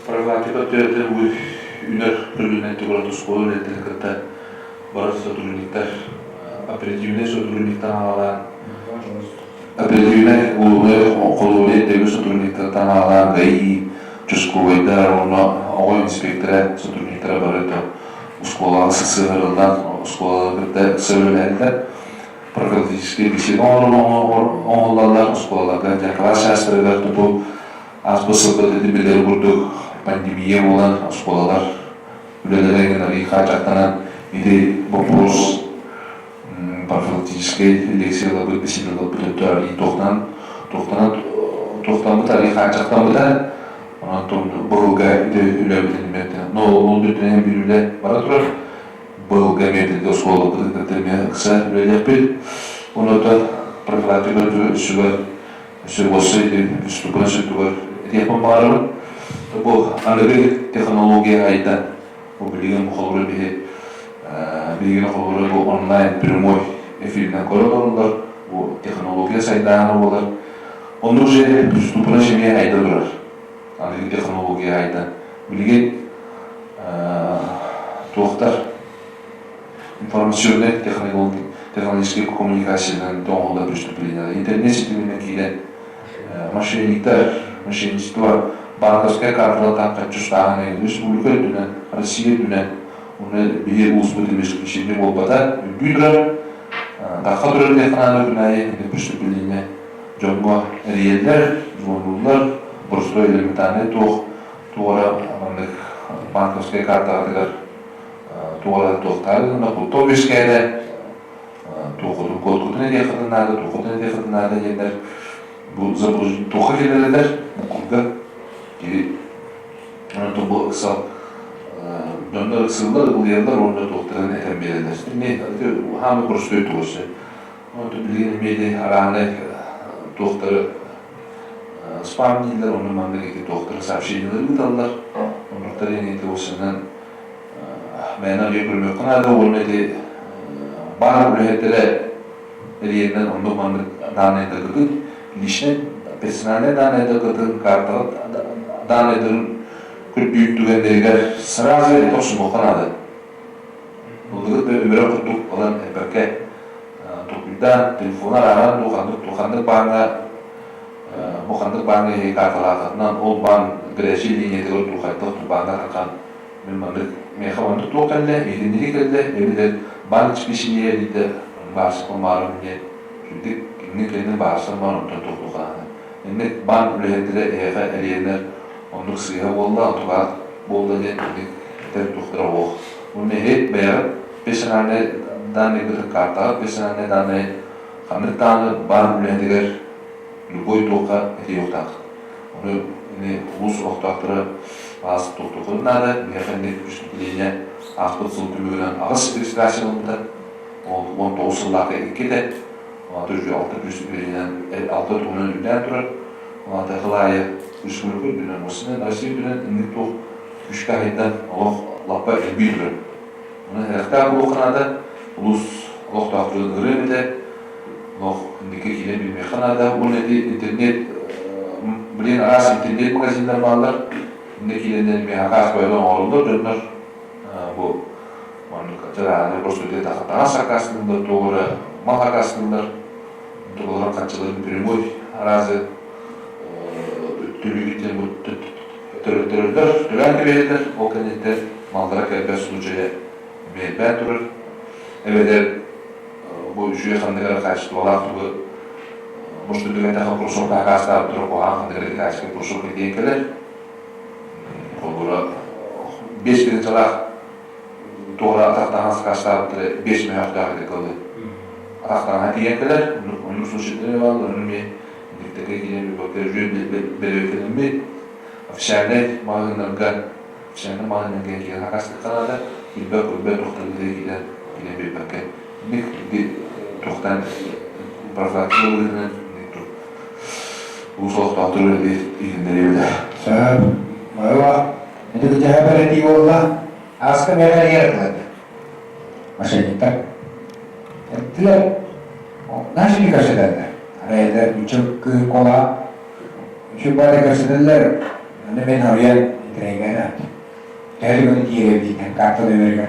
профилактика өттүгэр бу үнэр көлүөнэ өттүгэр оскуола үлэтин кытта бары сотрудниктар оперативнай сотрудниктар аҕалаан оперативнай холуобунай ирдэбил сотрудниктартан аҕалаан ГАИ, участковайдар уонна оҕо инспектора сотрудниктара бары оскуолаҕа сыһыарыллан оскуолалары кытта сөбүлэһэллэр профилактическай беседа оҥоһуллаллар оскуолаларга дьэ кылаас чаастарыгар бу ааспыт сылга ити билэр курдук пандемия буолан оскуолалар үлэлэрэ эҥин арыый хааччахтанан ити боппуруос профилактическай лекцияларбыт беседаларбыт өттө арыый туохтанан туохтанан туохтаммыта арыый хааччахтаммыта Онон быһылга ити үлэбитин эмиэ но ол үрдүнэн биир үлэ бара турар. Быһылга эмиэ итинник оскуолабытын кытта эмиэ ыкса үлэлиэхпит. Онуота профилактика үсүгэр өссө уоссай уступпун сүттүгэр этиэхпин баҕарабын. Бу аныгы технология айда. Бу билигин холобура биһи билигин холобура бу онлайн прямой эфиринэн көрө олороллор. Бу технология сайдааһына буолар. Онно уже преступность эмиэ айда турар. Аныгы технология айда. Билигин туохтар информационнай технологическай коммуникациянан оҥоһуллар преступлениялар. Интернет ситиминэн киирэн мошенниктар, мошенничество банковскай карталартан хаччыстааһын республика үрдүнэн, Россия үрдүнэн уонна биһи улууспут исключение буолбата үрдүү турар. Тахха турар диэххэ наада күн аайы преступление дьоҥҥо эрийэллэр, звонууллар, боростуой элементарнай туох туора маннык банковскай картаҕытыгар туора туохтаары гынна куттал үөскээтэ, туоххутун кодкутун этиэххитин наада, туоххутун этиэххитин наада диэннэр бу туохха кэлэллэр буккурга киһи онтон бу ыксал дьоннор ыксыыллар, ылыйаллар уонна туохтарын этэн биэрэллэр. Эмиэ хаамы боростуой тугусы. Онтон билигин эмиэ ити арааһынай туохтары спам дииллэр, онно маннык ити туохтары сообщениелары ыыталлар. Оннуктар ини ити уосанан мээнэ өйө көрүмүөххэ наада уонна ити баар үлэһиттэрэ эрийэннэн оннук маннык дааннайдаргытын личнэй персональнай дааннайдаргытын картаҕыт дааннайдарын көрдүүр түгэннэригэр сразу это охсуһуохха наада. Ыллыгыт да өмүрэ курдук ылан элбэккэ толкуйдаан, телефону арааран дуу, ханнык ханнык бааҥҥа бу ханнык бааҥҥа эһиги карталааххытынан ол баан горячай линиятыгар дуу хайдах дуу бааҥҥа тархан мин маннык миэхэ маннык туох кэллэ, итинниги кэллэ, эбэтэр баан исписийэ диитэ баарсыппын баарым диэн сүрдүк инник кэннин баарсан баран онтон туохтуохаана. Инник баан үлэһиттэрэ эһиэхэ эрийэннэр оннук сыыһа буолла, отугаат буолла диэн инник этэр туохтара суох. Уонна иһит бэйэҕит персональнай данныйгытын картаҕыт персональнай данные ханнык даҕаны баан үлэһитигэр любой туохха этиэхтээх. Ону ини улуус олохтоохторо аас туохтуоххутун наада. Биһиэхэ инник преступление ааспыт сыл түмүгүнэн аҕыс регистрация ылыммыта. Ол 19 сыллаахха иккитэ. Алта үчүгэй алта преступлениенэн алта туһунан үрдээн турар. Ол сыл аайы республика үрдүнэн, Россия үрдүнэн инник туох күүскэ айдан олох лаппа элбии турар. Онон сэрэхтээх буолуохха наада. Улуус олохтоохторун ырыа эбэтэ олох инники киирэн билимиэххэ наада. Уонна ити интернет билигин араас интернет магазиннар бааллар. Инники киирэннэр эмиэ хакаас бойдон оҥороллор дьоннор. Бу маннык дьарааны просто таҥас сакаастыыллар, туох эрэ мал сакаастыыллар. Онтукаларын харчыларын прямой аразы төлүүрүттэн төрөттөрөллөр, төлөөн кэбиһэллэр. Ол кэнниттэн маллара кэлбэт случайа эмиэ элбээн турар. Эбэтэр бу үчүгэй ханнык эрэ хаачыстыбалаах тугу может түгэнтэхэ курсук таһаастаабыт турар куһаҕан ханнык эрэ качество курсук диэн кэлэр. Холобура, 5 тыһыынчалаах туора атахтаһан сакаастаабыттара 5 мөһөөхтөөх этэ кылы. Атахтаһан тиийэн кэлэр, оннук случайдары бааллар, ону эмиэ диктака киирэн бэрэбиэркэлэммит официальнай маҕаһыыннарга официальнай маҕаһыыннарга киирэн сакаастыахха наада, билбэт-көрбөт туохтаргытыгар киирэн киирэн биэрбэккэ инник туохтан профилактика быһыытынан улуус олохтоохтору иһиннэриэбитэ. Сөп. Майла. Ити кыдьаһа бэрэтии буолла. Ааска миэхэ эрийэр этилэр. Мошенниктар. Эттилэр. Начали көрсөтөллөр. Арай үчүк кыһын кола үчүк бары көрсөтөллөр. Аны мен хоруйан интригээн төһө күн киирэбитин карта нөмеригэр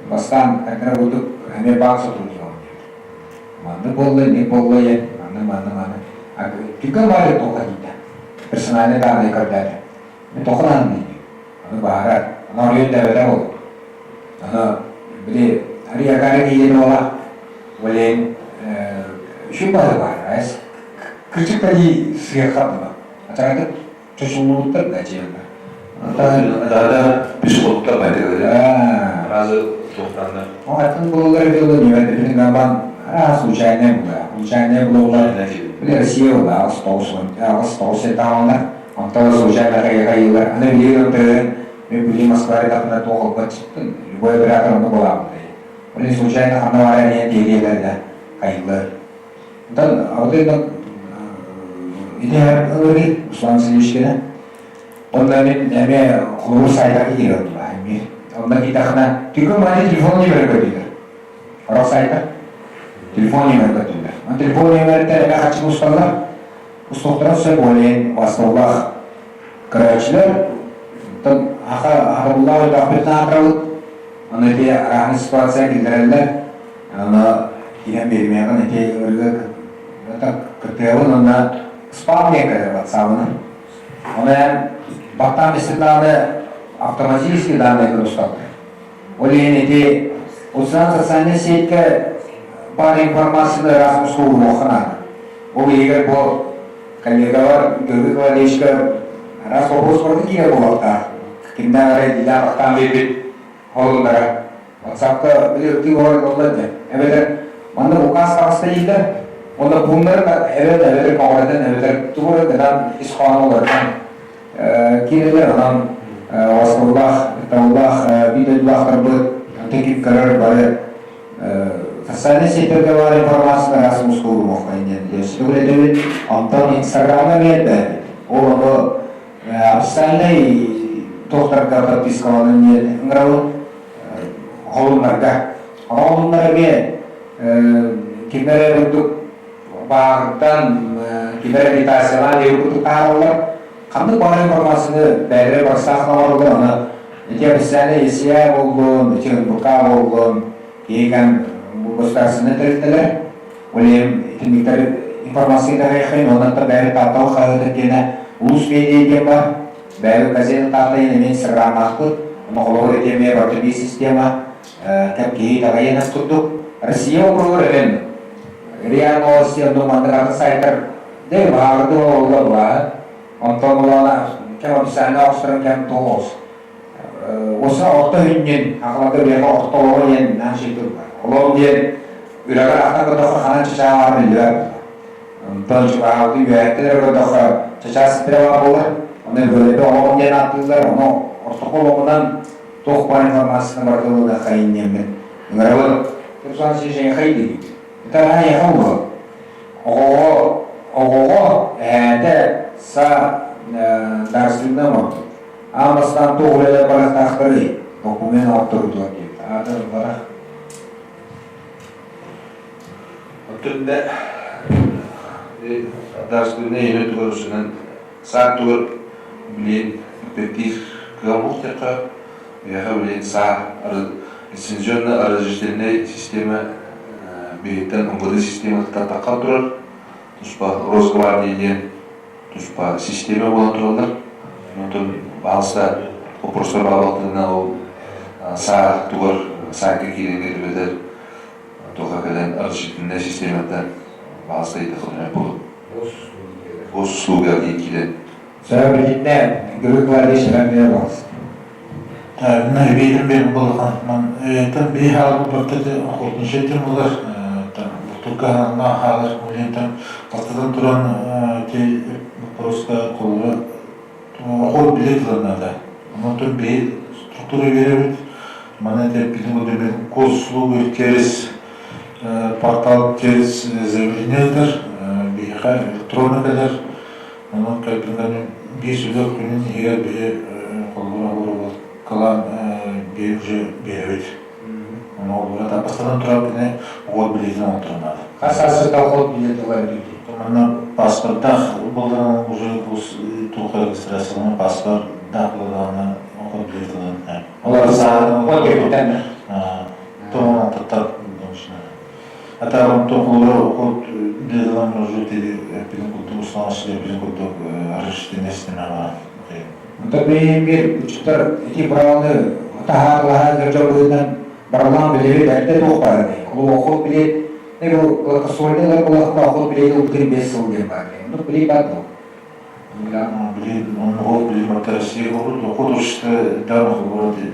бастаан кантара курдук эмиэ баан сотруднига манны буолла, не буолла диэн, манны, манны, манны. Түгэн баары тоха дийтэ. Персональный данные көрдөөтө. Мен тохон анын дейди. Аны баара, аны оройун дэбэтэ ол. Аны били Ариякара киирен ола, олен үшүн бары бар. Кырчык тали сыяхха була. Ачагаты чочуллубуттар да дьиэллэр. Да, пешеходтар байтыгы. Разы туохтанна. Атын булалар дьылы ньүмэн гамбан случайная була. Случайная булалар. Били Россия була 8 9 сетаалар. Онтон случайно хайылар. Аны билигин онтон мен били Москваға тахына туох албат чыктын. Любой оператор онно буламын. Оны случайно ханна бара диэн тиэриэлэр да хайылар. Онтон вот ити ылыры Руслан Васильевичкина. Онно мин эмиэ холобур сайтака киирэн эмиэ. Онно киирдэххинэ түгэн мааны телефон нүмерэ көрдүүлэр. Орох сайта телефон нүмерэ көрдүүлэр. Онно телефон нүмериттэн эмиэ харчы усталлар. Устуохтарын сөп олен басталлаах көрөөччүлэр. Оттон аха аһарыллаах өйдөөхпүтүн аатырабыт. Аны ити араһын ситуация киллэрэллэр. Аны киирэн биэримиэҕин ити ырыа кыттыабын уонна спам диэн кэлэр ватсабынан. Оны баттаан биститааны автоматически данные усталлар. Ол иһин ити Усан социальнай сетьке баар информацияны ыраас устуулуохха наада. Ол иһигэр бу коллегалар Георгий Владимировичка араас вопрос барыта киирэр буолуохтаах. Кимнээх эрэ илиилээх ахтаан биэрбит холуннара. WhatsApp-ка били ытыы олорон оллар дьэ. Эбэтэр манна указ таҕыста дииллэр. Онно пууннары эбэтэр эбэтэр көҕүрэтэн эбэтэр тугу эрэ гынан ис хоһоону уларытан киирэллэр. Онон оскуолалаах, таулаах биир дойдулаахтарбыт тэкип көрөр бары социальнай сетьтерге баар информацияны араас мускулуохха диэн өссө Онтон Инстаграмҥа эмиэ элбээбит. Ол ону официальнай туохтарга подпискаланан диэн ыҥырабын холуннарга. Холуннар эмиэ ким эрэ курдук бааҕыттан ким эрэ агитациялаан диэри курдук таһаараллар. Ханнык баҕар информацияны бэйэлэрэ барсаах оҥороллор, аны ити официальный ЕСИА буоллун, ити НБК буоллун, киһи государственнай тэрилтэлэр, ол иһин итинниктэр информация итэҕэйэххин, онон бэйэбит тааттал хаһыатын диэнэ улуус медиа диэн бар, бэйэбит газета таатта диэн эмиэ инстаграмнаахпыт, онно холобур ити эмиэ барыта биир система, кэм киһи итэҕэйиэн курдук. Россия округар эмэн РИА Новости онно маннык атын сайтар дэ баһаарды олла былааһы. Онтон улаана кэм официально оҕустаран кэм тоҕус. Оса орто хүннүн ахлата биэхэ ортолоҕо диэн наан шейтур бар. Олом диэн үрэҕэр ахта көрдөххө ханан чачаалаах биллибэт. Онтон чугаһаабыты үөһэттэн эрэ көрдөххө чачаас ситтэрэ баар буолар. Оны бөлөбө олом диэн ааттыыллар. Ону ортоку олоҕунан туох баар информацияны барыта ылыга хайын диэммин ыҥырабын. Руслан Сергеевич хай диибит. Это яха буолар. Оҕоҕо оҕоҕо эһээтэ са дарственна оҥорбут. Аан бастаан туох үлэлэр барыахтаахтарый? Документ оҥотторуутугар диэбит. Наада барах. Оттон да Дарскуйна ийэ тугар усунан саа тугар билин эппиэттиир кыаммыт диэххэ биһиэхэ билин саа лицензионно-разрешительнай система биһиттэн МВД систематыттан таххан турар туспа Росгвардия диэн туспа система буолан тураллар. Онтон баалса вопростар баалалтарынан ол саа тугар саайка киирэн эбэтэр туха кэлэн разрешительнай систематтан баалса ыйытыхтарына буолуп госуслуга киирэн Саа билиннэ Григорий Гвардия Шарамия балыс. На биирин биир булхан ман там би хаалбы бартаты охотничий булар там бутылка хаална хаалар там бастатан туран те просто колура охот билет ылынада. Онтон би структура беребит. Мана билим курдук госуслугу через портал через заявлениелер биһиэхэ электронно кэлэр. Онон кэлбинэн биир сүлүөх күнүн иһигэр биһи холбура кылаан биир уже биэрэбит. Ону холбура бастатан турар кини оҕо билиитин оҥотторунаат. Хас сааска колхоз билиэт ылар дии. Манна паспордаах буолларына уже туохха регистрацияланар паспордаах буоллаҕына оҕо билиэт ылан. Олор сааһын кэбитэн. Тоҕо таттар А там токулары делом уже пилин курдук устанасы пилин курдук арыштинестин ага. Онто бэйэм учуттар ити праваны таһаарлаһа дьон быһыытынан барылаан билиби бэртэ туох баар Ол охот билет не бу гладкоствольныйлар булахта охот билети ылбытын 5 сыл диэн баар. Ну билет бар бу. Билет он билет Россия охот общество дан вроде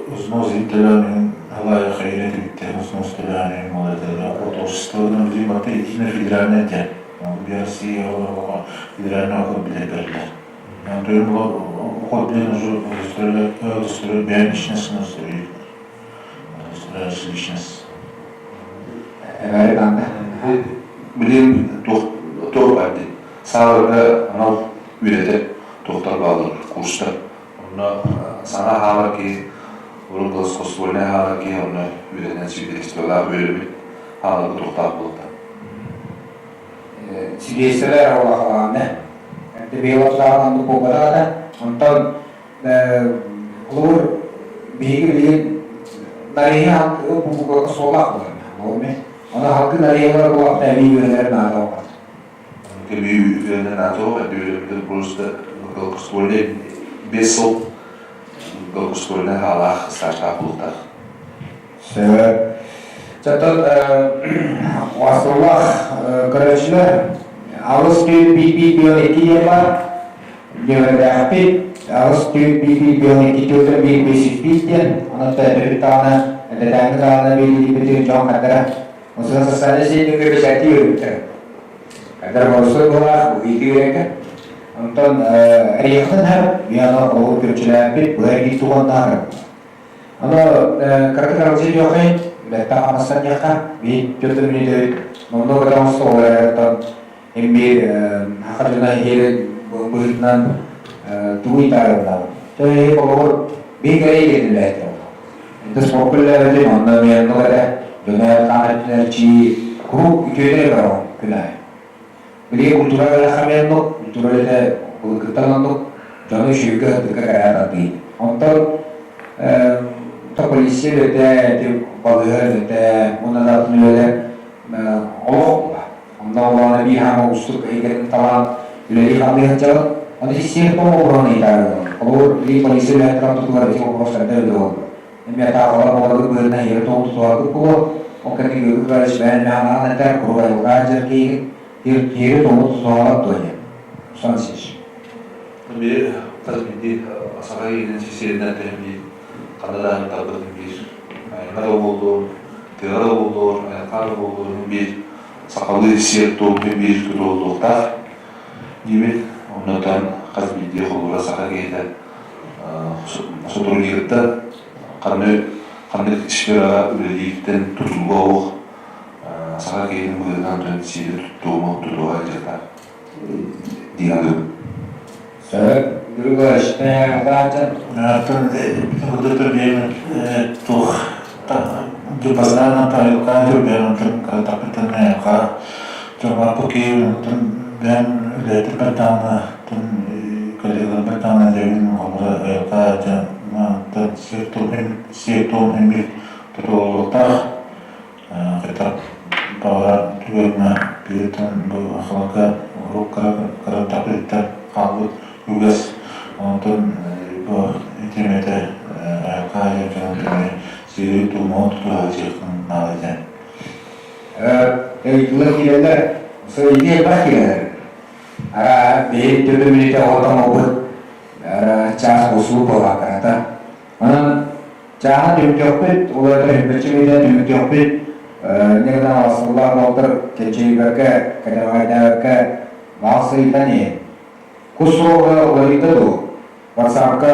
взнос төлөөнүн алай хайра тибитте взнос төлөөнүн молодец охот общество билет единая федеральная те Россия федеральный охот билет берилер. То охот билет уже удостоверяет личность, удостоверяет личность. Билин туох бар дии. Сааларга анал үөрэтэр туохтар бааллар, курстар. Онно саҥа хаалар киһи, урут государственнай хаалар киһи онно үөрэнэн свидетельстволаах үөрэммит хааларга туохтаах буолта. Свидетельстволар олохолоонne. Эрдэ биһиги оннук буолбатаҕа Онтон холобур биһиги билигин нарыйа бу суолаах буолар. Оны халкы нарыйалар буолахта эбии үөрэнэр наада оҕо. Эбии үөрэнэр наада оҕо, эбии просто государственный 5 сыл государственный хаалаах стажтаах буолуохтаах. Сөп. Чаттан Васыллах көрөөччүлэр алыс түүн биир биир икки диэн бар. Нүөмэрдээхпит алыс түүн биир биир икки түөрт биир 501 диэн. Онон төбүт даҕаны, эдэтээҥҥи даҕаны биир дьон хадара. Осуна социальнай сеть бэчээттии үөрбүттэр. Хадара боростуой буолаах, иити үөрэнкэ. Онтон эрийэхтэн хар, биано ол күрчүлээппит, бу эргий туган Аны кыракый караоке диэххэ, үлэттэн хамнастан диэххэ, биир түөрт мүнүүтэ номнуо көтө оҥосто ол эрээриттэн им биир саха дьоно иһиэри быһыытынан тугу ыйытаарыбынабын. Чэ холобур биир кэрэ иһитиллээччи Инте спорт үлэлээбитим, онно эмиэ оннук этэ. Дьоно хаан өттүнэр чии куруук үтүөнү эрэ көрөҕүн күн аайы. Билигин культура үөрэххэ эмиэ оннук, культура үлэтэ былыргыттан оннук, дьону үчүгэйгэ сырдыкка кэрэһэ тардыы. Онтон то полиция үлэтэ, ити балыыһа үлэтэ, уонна да атын үлэлэр олох була. Онно олоҕуна биир хаама уустук эйгэтин талаан үлэлии-хамныы сылдьабын. Ону сиэр тоҕо оборон ыйытаарыгын. Холобур, билигин полиция үлэһиттэрин ортотугар ити боппуруос эрдэ үлэ буолла. Эмиэ таахалар буоларгыт быһыытынан иһири тоҕо тутуһаргыт буолуо. Ол кэннэ Георгий Николаевич бэйэн мэханаан этэр, куруук айылҕа дьэр киһигин, тиэри тоҕо тутуһалар дуо диэн. Руслан Алексеевич. Били хас биирдии саха киһитин сиэринэн тэһимии ханна да тарбытын биир айанна да буоллун, тыаҕа да буоллун, айылҕа да буоллун биир сахалыы сиэр-туом биир тутуллуохтаах диибин. Оннуттан хас биирдии холобура саха киһитэ сотрудниктан ханнык ханнык сфераҕа үлэлиириттэн тутулуга суох саха киһитин быһыытынан төн сиэри туттууну тутуһа дьарыктаах дии саныыбын. Сөп. Григорьевич, Атын туох дьыбардаан айылҕа дьыбардаан кыратаппытын айылҕа дьоммаппы киһи бэйэм үлэһитим бардаҕына коллегаларым бардаҕына дьэбин холобура айылҕа дьэ сиэр-туом эмиэ тутуллуохтаах Кытар баҕарар түгэҥҥэ бииртэн бу ахаларга урук кыратахпытыттан хаалбыт үгэс онтон бу итимэтэ айылҕа дьонун түмэ сири-туому тутуһа сыахтан наада диэн. Ыйытыылар киирэллэр, ыйытыы элбэх киирэллэр. Ара биһи төбө мүнүүтэ оҕотон буолбут чаас буолсуу буолаакарата. Онон чааһын түмүктүөхпүт, ол эбэтэр үмүрчү мүнүүтэ түмүктүөхпүт, инньэ гынан аҕасыллаах буолтар кэнчэйбэккэ, кэтэҕэйдээбэккэ баал сыыйтан иһин. Кус суоҕа уларыйда дуу? Ватсапка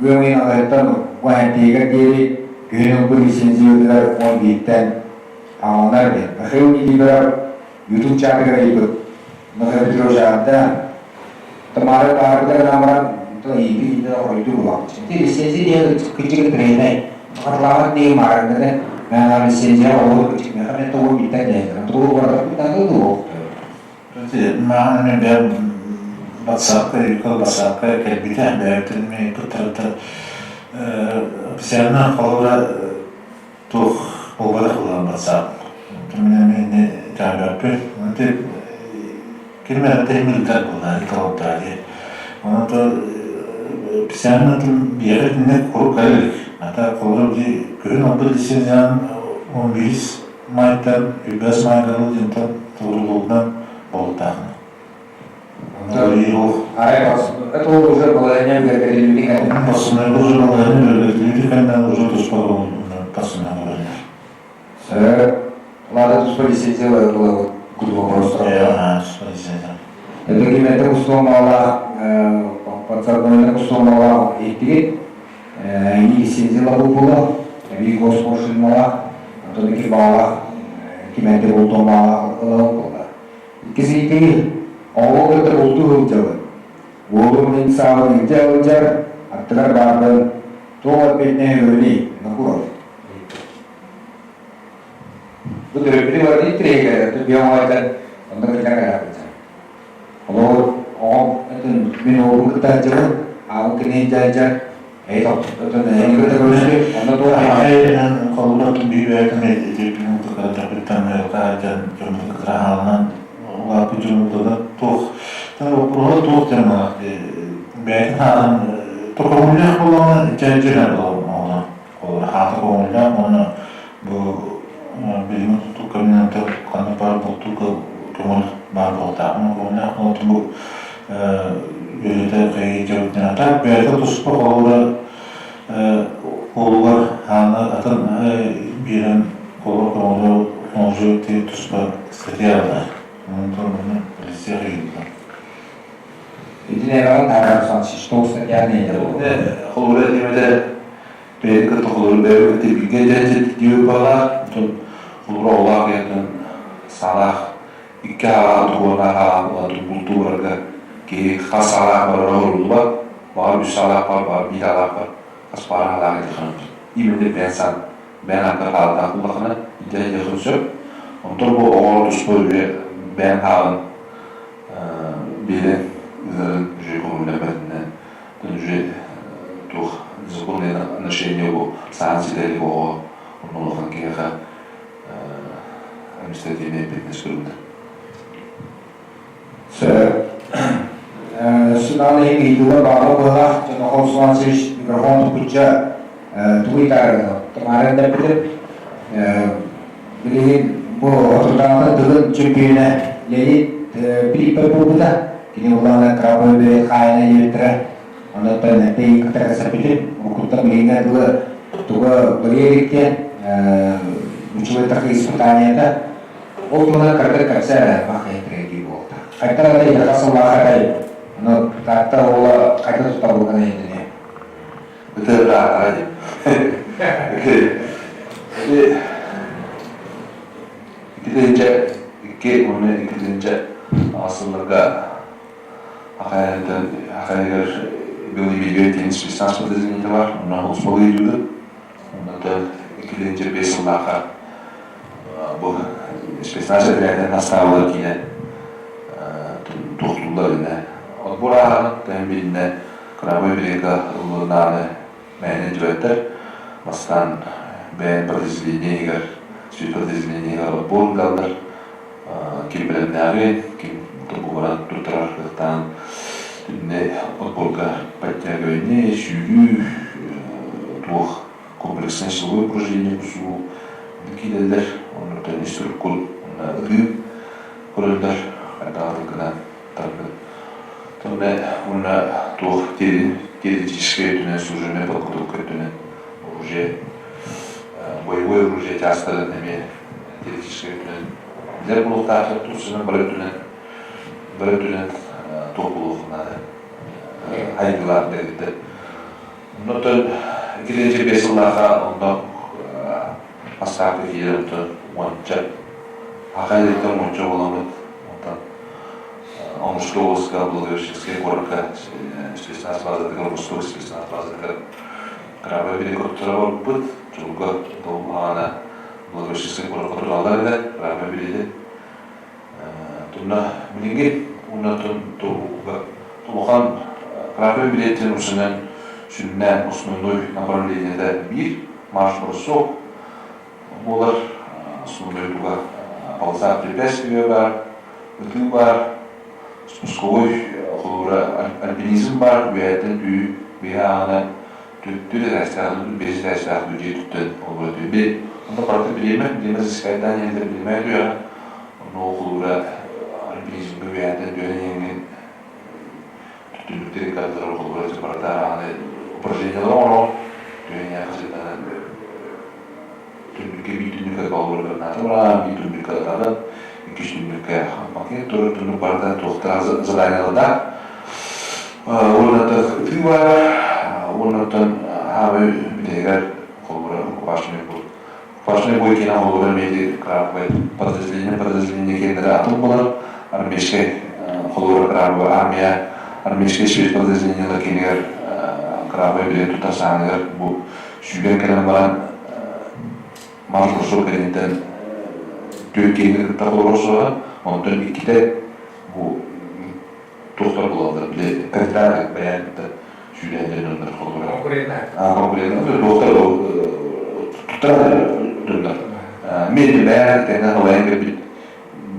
ыам ыйын аҕыйыттан уһантиигэр диэри күһүн ылбыт лицензиятыгар 11-тэн хааланар диэн. Михаил Никифоров YouTube чатыгар ыйбыт. Михаил Петрович аҕата Тамара баарбыта гынан баран, иипи иитэ хоруйду булаҕын. Ити лицензия диэн кырдьык тренер. Хатылаабат диэн маарыҥҥыны мээнэ лицензия олор кырдьык миэхэ мен тугу биттэн диэн. Тугу барытын тагы дуо? Маҕан мен бэйэм батсаапка, юкал батсаапка кэлбитэ, бэйэбитин мен кыттарыта официально холобура туох буолбатах буолан батсаап. Мен эмиэ дьаабаппын. Ким эрэ тэһимилдэр буолла иколоттара дии. Онон официально биэҕэ итинник куруук кэлэ илик. Ата холобура дии күһүн ылбыт лицензиянан 11 майтан 105 майга дылы диэнтэн туурулугунан буолуктаахын. Арай это уже балайня бергелилүүтү кэннэ. Бассынай уже балайня бергелилүүтү кэннэ уже туспа бассына көрүнэр. Ладно, туспа лицензия было курдук вопрос. Это кимэтэ кустуомалаах подсорбойна кустуомалаах иһиттигит лицензия була эбии госпошлиналаах оттон ики баалаах кимэтэ бултуомалаах ылан буолла. Иккис ыйытыы оҕо кытта бултуу сылдьабын. Уолум мин саабын илдьэ сылдьар, аттыгар баарбын туох эппиэтинэһи өлүнүй, Нокуров. Бу төрөппүтү барытын интириэһиргэтэр, биэ оҥойтон онно кытта кэлээхпит. Олоор оҕом мин уолбун кытта сылдьабын, аабын кинини дьайдьар, эй тохтотон эйигин кытта көрүстүм, онно туох Эйэнэн холобура биир бэйэтин итирбин кытта дьон дьоммутун кытта хаалынан улааппыт дьоммутугар туох боппуруоһа туох диэн бэйэтин хаалан токоҥуллаах буоллаҕына дьайдьар буоллаҕына Холобура, хаата көҥүллээх уонна бу билиҥҥи тутуу кэминэн ханнык баар бултуурга көҥүл баар буолуохтаах. Көҥүллээх буолан бу үлэтэ кыайыы дьарыктаната. Бэйэтэ туспа холобура уолугар хааны атын биэрэн холобура көҥүлү оҥоруу туспа статья ылар. Онтон ону полиция ыйыллар. Итини эбэҕин таһаарар что статья не Холобура этимэтэ бэйэни кытта холобура бэйэбин кытта бииргэ дьэ диэбит баҕалаах, онтон холобура оҕолоох ийэтин саалаах икки аҕаҕа туһуоннаах аҕаҕа бултуу барарга киһи хас саалаах барара оруллубат, баҕар үс саалаах бар, баҕар биир аҕалаах бар, хас баҕар аҕалаах этиэххин именно бэйэн саан бэйэн ааккар хаалдаах буоллаххына илдьэ сылдьыаххын сөп. Онтон бу оҕолор туспа үһү бэйэн хаалан биэрэн ыһарын уже көҥүллэммэтинэн уже туох законное отношение бу саан ситэри оҕо онно улахан киһиэхэ административнай эппиэтинэс көрүллэр. Сунан иһин ыйытыылар бааллар быһалаах Дьонохол Русланович микрофон туппучча тугу ыйытаарыгын Тамара эрдэппитим. Билигин бу отутааҕы тылын чөмпүйүнэ Леонид Филиппов буолбута. Кини улаана Крабовый берег хаайына диэбиттэрэ. Онон эппиэйин кытта кэпсэппитим. Уруккуттан билиҥҥэ дылы туга бырыа илик диэн учугэй такы испытаниета. Ол туһунан кыратык кэпсээ эрэ мах киһи буолта. Хайдах эрэ яха сыллаахатай, ону Таатта уола хайдах тутабылгана иһитини. Ытыырдаатаҕа дии. Ити 2002 уонна 2008 сылларга Ахайыгар Белый медведь диэн спецназ подразделение бар, онно условийлыыр. Онно 2005 сыллаахха бу спецназ этэрээттэн настаабылар киирэн туохтууллар инэ. Отбор ааһан тэһин билиннэ Крабовый берега ыллынааны мээнэ дьүөттэр бастаан бэйэн подразделение иһигэр спецподразделение иһигэр отбор ыыталлар. Ким бэлэмнээҕи, ким тобугуран туттарар кыахтаан итиннэ отборга подтягивание, сүүрүү, туох комплекснай силовой упражнение тусуу киирэллэр. Оннуттан ис туруккун ытыы көрөллөр, хайдаҕатын гына тарбыт. Тонна уонна туох теоретическай өттүнэн, служебнай подготовка өттүнэн оружие, боевой оружие чаастарын эмиэ теоретическай өттүнэн билэр буолуохтаахтар, тус бары өттүнэн бары өттүнэн туох буолуоххун наада айгылаах дэгиттэр. Оннуттан 2005 сыллаахха онно бастаакы киирэн онтон уонча аха илиттэн уонча буоламмыт онтон Омскай областка Благовещенскай куоракка спецназ базатыгар Восток спецназ базатыгар Крабовый берег барбыт дьолго дол аана Благовещенскай куоракка тураллар этэ Крабовый береги Тунна билиҥҥи уонна улахан Крабовый билиэттин усунан сүннээн основной направлениета биир марш-бросок буолар. Основной туга полоса препятствия баар, ытыы баар, спусковой холобура альпинизм баар, үөһэттэн түү биһи ааҕынан түр этээстээх, биэс этээстээх дьиэ түттэн холобура түбэ. Онно барыта бириэмэ, бириэмэ засекайдаан иһэллэр бириэмэ түһэҕин. Онно холобура альпинизмҥа үөһэттэн түһэн иһэҥҥин түннүктэрин кардылар холобура барыта ааны упражнениялары оҥороҕун. Түһэн иһэн хасыттанан түннүккэ биир түннүккэ холобура граната бараан, биир түннүккэ ытаҕын, иккис түннүккэ пакет турар түннүк барыта туохтаах заданиелардаах. Уонна ытыы баар, уонна хаабы бүтэһигэр холобура рукопашный бой. Рукопашный бой киэнэ холобура эмиэ крабовай подразделение подразделение киэннэрэ атын буолар. Армейскай холобура крабовай армия армейскай спецподразделениелар киэнигэр крабовай билиэн тутар сааныгар бу сүүрэн кэлэн баран марш-бросок кэнниттэн түөрт киһини кытта холобура онтон иккитэ бу туохтар буолаллар били кандидат бэйээн кытта сүүрээндэрин оннор холобура конкурентна туохтар туттар дьоннор мен бэйээн тэҥэ халайан кэлбит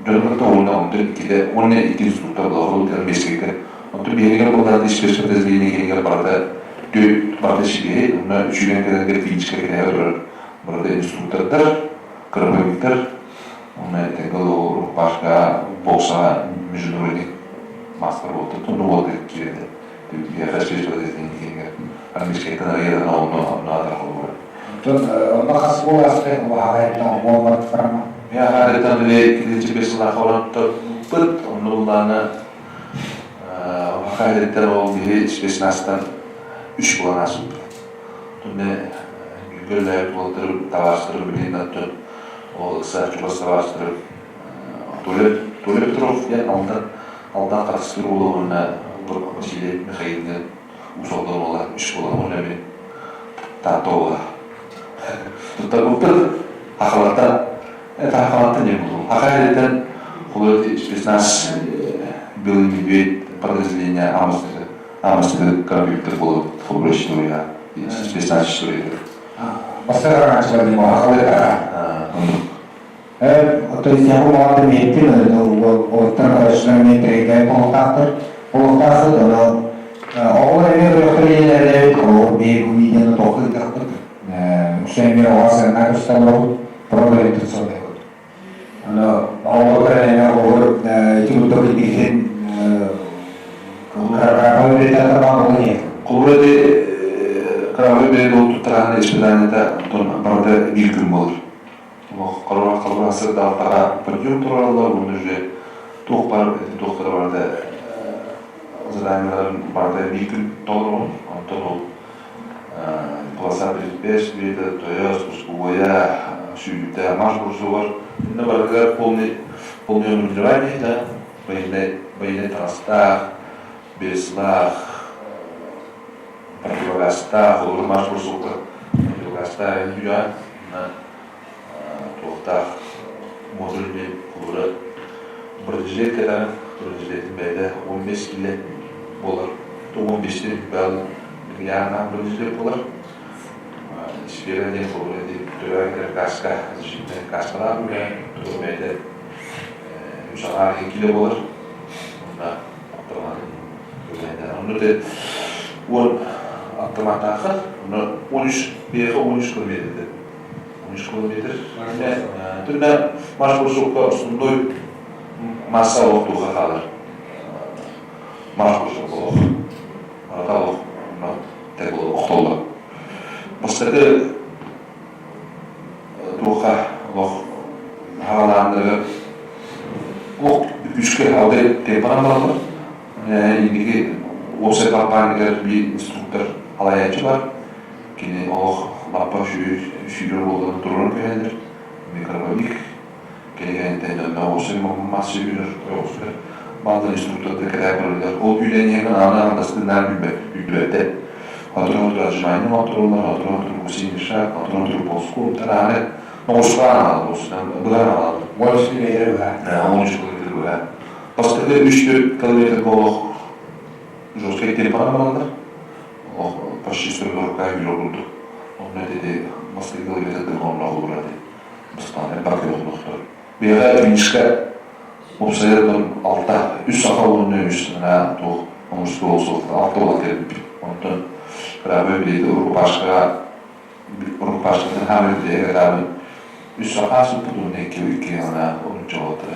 дьон кытта уонна онтон иккитэ уонна икки инструктор буолар армейскайга онтон биһигэр буоллаҕына спецподразделение киһигэр барыта түөрт барыта сибиһи уонна үчүгэн кэлэргэ физическэй кэтэһэ турар барыта инструктордар кыраповиктар Онно тэҥэ рукопашка боксаҕа международный мастер буолта тунну буолта киирдэ. Биһиэхэ спецподразделение армейскайтан арыйан онно онно атар холбура. Онтон онно хас буолаастай убаһаҕайыттан буолбат барама. Миэхэ били килинчи бес сыллаах олорбут онно буллаана убаһаҕайыттан ол биһи спецназтан үс буолан аасыппыт. Тунне бииргэ үлэлээбит уолаттары табаарыстары билигин оттон ол ыкса чугас табаарыстары Толя Петров диэн Алдан Алдан Харыстыыр уола уонна Василий Михаил диэн Уус Алдан уола үс буолан уонна мин Таатта уола туттарбыппыт Хахалартан это Хахалартан диэн буолуом Хаха эриттэн холуйа спецназ Белый медведь подразделение Амостыгы Амостыгы компьютер буолуп холобура история спецназ история Бастакы араҥаччылар хахалыытара. Оттон истиэхэ улахан миэттин уолаттар караччылар эмиэ трейдер буолуохтаахтар. Буолуохтааххыт ону оҕолор эмиэ көрүөхтэр ийэлэрээбит холобур биһиги бу видеону туохха ыытыахпыт. Үксэ эмиэ оҕо сыаннаа көстө олоробут, проблематын сылдьабыт. Аны оҕолор эмиэ холобур ити курдук инникитин кыраҕа үлэтэ табаан ол Холобур ити кыраҕы бэйэ ол туттараһын испытаниета онтон барыта биир күн буолар. Холобур холобур сырдаалтаҕа подъем тураллар уонна уже туох бар туохтара барыта заданиеларын барыта биир күн толорон онтон ол полоса препятствий тойос ускугуйа сүүрүүтэ марш бросогар инна барытыгар полный полный обмундирование да военный военный таҥастаах. Беслаах, противогазтаах, олору марш бросокка противогазтаах үйэҕэ туохтаах модульный холобура бронежилет кэтэн бронежилетин бэйэтэ 15 килэ буолар 15-тен бэл ыйааһынаах бронежилет буолар сфера диэн холобура төрөөн кэлэр каска защитная каскалаах үлэ тугу бэйэтэ үс аҥаар кило буолар онно автоматын онно те уон автоматтаахха онно 13 биэхэ 13 километр 13 километр түннэ марш бросокка основной масса олох хаалар марш бросок олох барыта олох охтоллор бастакы туохха олох хаалааннарыгар олох үскэ алды темпанан бараллар инники уопсай компанияга биир инструктор халайааччы бар кини олох лаппа сүүрэр буолан турарын түһэллэр микробовик кэлигэнтэн дьонно уопсай масса сүүрэр ойоҕосугар бааллар инструктордар кэлээ көрөллөр ол күүлэниһэн ааны андастынаан билбэттэр Хотуру отжимание оҥотторуллар, хотуру гусиный шаг, хотуру ползком тараары оҕустаан аҕалар, быһан аҕалар. 13 километр быһа. 13 километр быһа. Бастакы 3-4 километр олох жесткий темпанан бараллар. Олох почти 40 кило курдук. Онно ити бастакы километрдын онно холбура ити. Бастаан элбэх кило Биһиэхэ финишка уопсайа алта, үс саха уонна үс туох оҥостуол суох алта буолан кэлбиппит. Онтон кыраабы билиэти рукопашкаҕа рукопашкатын хаамыы билиэгэ кытаабын үс саха суппут уонна икки икки ана онча буолтара.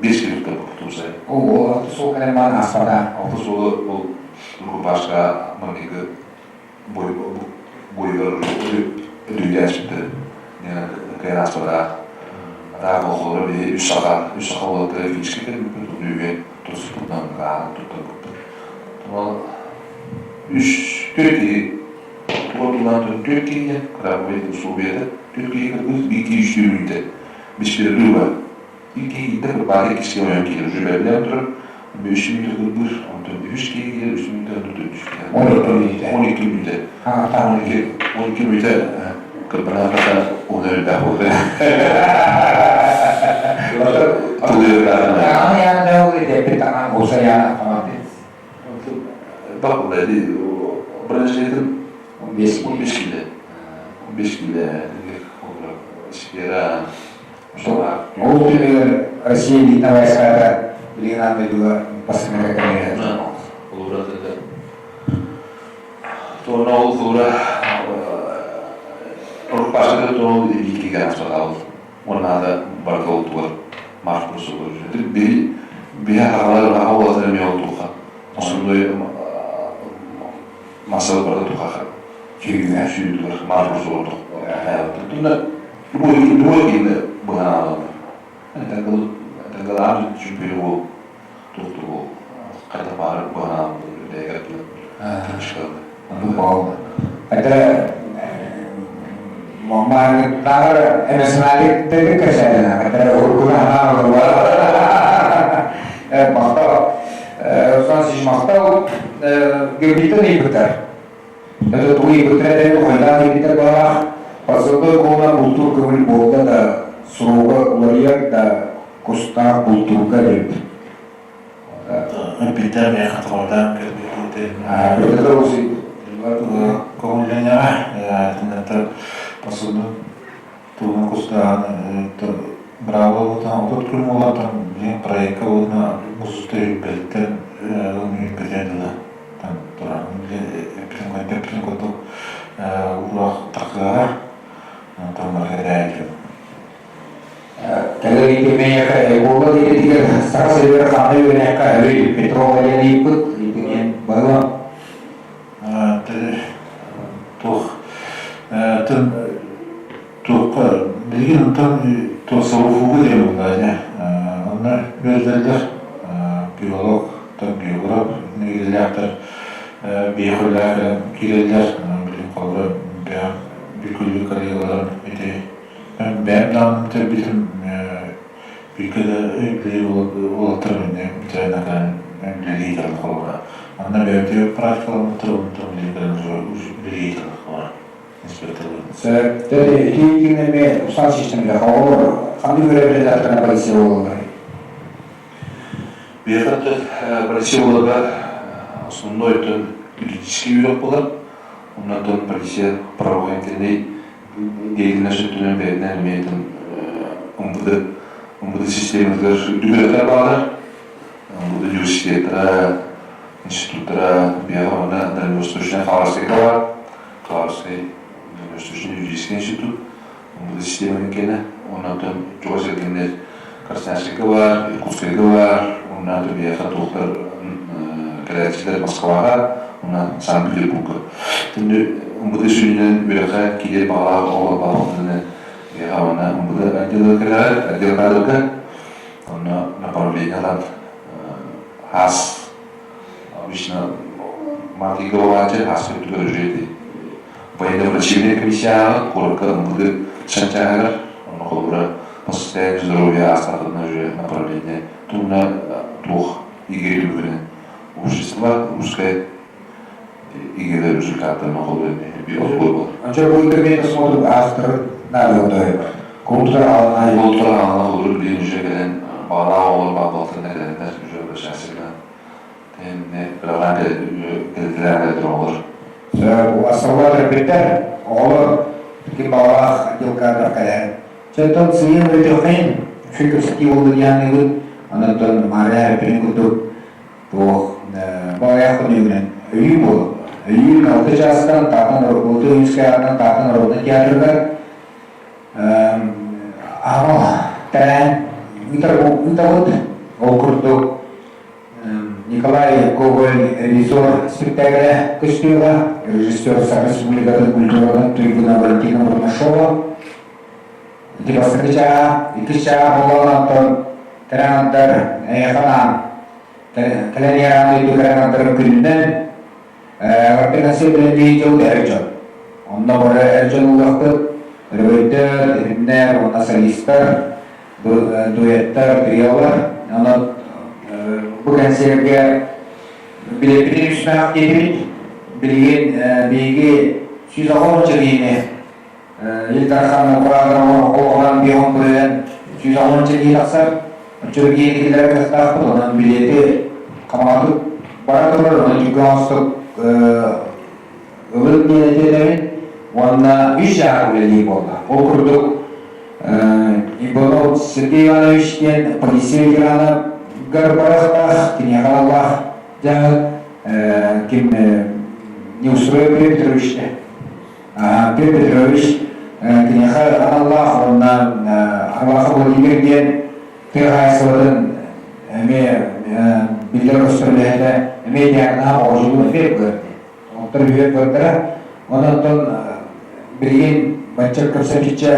Биэс километр уопсай. Ол алты суол кэлэн баран ааспата. Алты суолу ол рукопашка маҥнайгы бойугар өтүйдээспиттэр кыайан ааспатах атаах олохолоро биһи үс саха үс саха уолаттара физически кэлбиппит үһүөн туруспутунан ааһан туттарбыппыт үс түөрт киһи тула түөрт киһи кыраабый условията түөрт киһи кыргыз биир киһи үстүү мүнүүтэ беспрерыва Икки иитэ кырбаары иккис киһи ойон киирэр. Уже бэлэмнээн турар. Үс мүнүүтэ кырбыыр. Онтон үһүс киһи киирэр, үс мүнүүтэ, онтон төрдүс киһи. 12 мүнүүтэ. 12 мүнүүтэ. 12 мүнүүтэ кырбанаатата уһун элбэх буолла. Таҥаһын яан ол дэппит таҥаһын уса яан автомат. Бак бронежилетин 15 15 киле. 15 киле. Сфера Ол түмүгэр Россия элитнэй войската билигин аан дойдуга бастыҥнарга кэлэр. Туона ол куура Рукопашка туон биикиге аспатаабыт. Уоннаада барыта ол тугар марш бросок. Би биһэ хагалар аха уолатар эмиэ ол туха. Основной массалы барыта туха. Сүүрүүгэ. Сүүрүүтүгэр марш бросок. Тунна Любой любой киһини быһан аалаллар. Тэнгэлаан чөмпүйүн уол туохтур уол хайдах баҕарар быһан аалаллар үлэйгэр Оннук буолла. Это Мааныттааҕар эмоционаликтары кэсээлэнэ, это уруккуна ханаан махтал. Руслан Сич махтал Гербиттен ыйбыттар. Это тугу ыйбыттар этэ, хойдаан ыйбыттар баҕалаах. Подсадной куолунан бултуур көҥүл буолла да, суруга уларыйар да, кустаах бултуурга диэбит. Эппиттэр эмиэ хатылардаан кэлбит Көҥүллэниэҕэ итиннэ посудун туһунан кустааһын браво буолтан 30 күн буолан билигин проекка уонна мусуста үрбэттэн үрбэтэ дылы туран эппитин курдук уурах тахыаҕа онтон барыта кэтэһээччи Кэлэр итимэйэхэ Эгола диэтигэр Саха сиригэр ханна үөрэнэххэ өй Петрова диэн ыйыппыт ыйытыгын быһыла туох тын туохха билигин онтон туох сабуфуга диэн буолла онно үөрдэллэр биолог географ идэлээхтэр биэхүлээх киирэллэр билин холобура бэйэм бүкүлүү коллегаларым ити бэйэм даҕаны бүтэрбитим бииргэ да үлэлии уолаттарым иннэ бүтэрэн үлэлии. үлэлиир холобура. Манна бэйэбитигэр практикаламмыттар, онтон билигин кэлэн үлэлиир холобура инспекторбыт. Сөп. Ити иккиҥ эмиэ устаан системилэр оҕолор ханнык үөрэбилэлэртэн полиция буолалларый? Биһиэхэ полиция буоларга основной өттүн юридический үөрэх буолар. Оннотон полиция правоохранительный деятельность өттүнэн бэйэтинэн эмиэ МВД МВД систематыгар үрдүк үөрэхтэр бааллар. МВД университеттара, институттара, биһиэхэ онно Дальневосточный Хабаровскайга баар. Хабаровскай Дальневосточный юридический институт МВД систематын киэнэ. Оннотон чугас эргиннэр Красноярскайга баар, Иркутскайга баар, уонна биһиэхэ туохтар кэлээччилэр Москваҕа уонна Санкт-Петербурга. Түннү МВД сүнньүнэн үөрэххэ киирэр баҕалаах оҕолор баҕаларынан биһиэхэ уонна МВД отделыгар кэлэҕэр, отдел кадрга онно направление ылан хаас обычно мартыйга буолааччы хаас үрдүгэр уже военно-врачебная комиссияҕа куоракка МВД санчааһыгар онно холобура по состоянию здоровья аастаатына уже направление туһуна туох игири түмүгүнэн общество русское игилер результаттарын холобура отбор буолар. Анча бу интернет осмотр аастырыр наада отойба. Култура алана Култура алана холобура билин уже кэлэн баҕалаах оҕолор баҕалаахтарына кэлэннэр уже обращаться кыралаан кэлитэлээн оҕолор. Асаллар төрөппүттэр оҕолор ким баҕалаах отделкаатар кэлэр. Чөттөн сыйын өтөххин фикрский буолду дианыгыт онон Мария Реприн курдук туох баҕайах күнүгүнэн өйүү буолуо. Өйүү алты чаастан Таатан Улуу Ойуунскай аатынан Таатан народнай театрыгар аһымал тэрээһин ыытабыт. Ол курдук Николай Гоголь ревизор спектаклэ көстүөҕэ, режиссер Саха Республикатын культуратын туйгуна Валентина Бурнашова. Ити бастакы чааһа, иккис чааһа буоллаҕына оттон кэлэн эйиэхэ кэлэн иһэр аан дойду кэлэн күнүнэн эҕэрдэ концерт бэлэмниир дьыл эр дьон. Онно бары эр дьон ылыахпыт, өрөгөйдөр, этимнэр уонна солистар, дуэттар, триолар. Онон бу кэнсиэргэ билиэппитин үсмээх диэтибит. Билигин биһиги 160 киһини Ил Дархан оператор олоҕунан биһон көрөн 160 киһи тахсар. Оччо киһи киллэрэр кыахтаахпыт, онон билиэти хамаҕатык бара турар, онон түргэн оҥостук ылын диэн этиэтэбин уонна үс чааһы үлэлиир буолла. Ол курдук Иванов Сергей Иванович диэн полиция ветерана барахтаах, киниэхэ аналлаах дьаһал ким Неустроев Петр Петрович Петр Петрович киниэхэ аналлаах уонна Арбаха Владимир диэн тыа хаһаайыстыбатын эмиэ биллэр-көстөр үлэһитэ эмиэ диагноһа оҕожулуу эмиэ быар Оттор үһүөн бардара. Онон билигин бачча көрсөбүччэ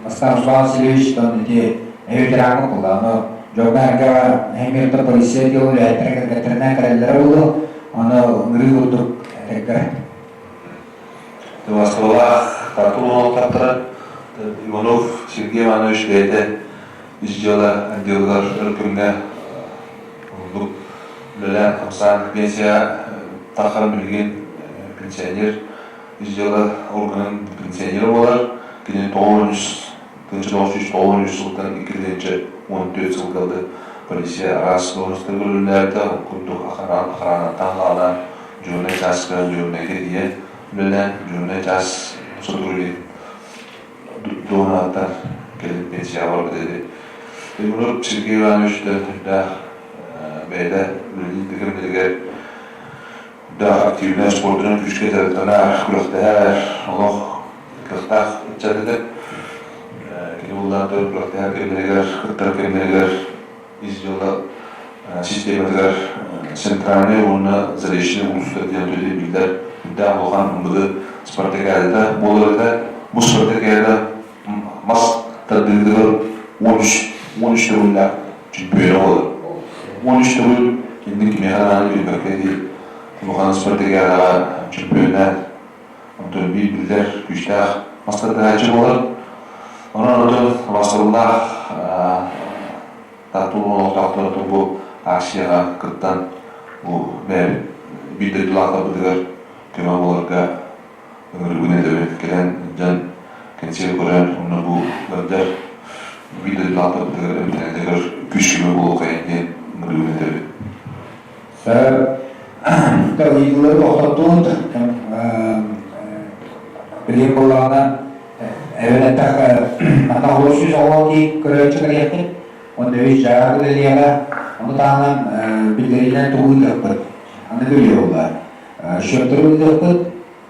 Станислав Васильевич тон ити ветераҥҥа буолла. Ону дьоҥҥо эргэҕэ эмиэ полиция дьыл үлэһиттэрэ кэргэттэринээн кэлэллэрэ буолуо. Ону ыҥырыы курдук этэргэр. Москвалаах Тарту олохтоохторо Иванов Сергей Иванович бэйэтэ ис дьыала отделыгар өр кэмҥэ ордук үлэлээн-хамсаан пенсия таххарын билигин пенсионер ис дьыала органын пенсионера буолар. Кини 903 903 сылтан 2014 сылга дылы полиция араас должностарыгар үлэлээбитэ. Ол курдук охранаттан хаалаан дежурнай чааска дежурнайга тиийэ үлэлээн дежурнай чаас сотрудник дуоһунаттан кэлин пенсияҕа барбыт этэ. Егор Сергей Иванович да үрдээх бэйэтэ үлэлиир да кэмнэригэр үрдээх активнай спордунан күүскэ дьарыктанар, күрэхтэһэр, олох кыахтаах ыччат этэ. Кини буллаан туран күрэхтэһэр кэмнэригэр, кыттар кэмнэригэр ис дьыала систематыгар центральный уонна заречный улуустар диэн үлэлиир биллэр үрдээх улахан МВД спартакиадата буолар этэ. Бу спартакиада мас тардыытыгар 13 төгүллээх чемпиона буолар. 13 төгүл инник кимиэхэ даҕаны билбэккэ дии улахан спартакиадаҕа чемпионнаан онтон биир биллэр күүстээх мас тардыһааччы буолар. Онон отон бастабыллаах Тарту олохтоохторо бу акцияҕа кыттан бу бэйэбит биир дойдулаахтарбытыгар көмө буоларга ыҥырыыбын этэбин. Кэлэн дьон кэнсиэр көрөн онно бу ыалдьар биир дойдулаахтарбытыгар эмтэнэллэригэр күүс-көмө буолуоххайын диэн ыҥырыыбын этэбин. Ыйытыылары тохтоттубут. Билигин буоллаҕына эбэн эттэххэ, манна холобур 110 киһи көрөөччү кэлиэхпит. Уонна үс дьаһаах үлэлиэҕэ. Ону таһынан биллэриинэн тугу ыытыахпыт? Аны үлэ буолла. Счеттары ыытыахпыт.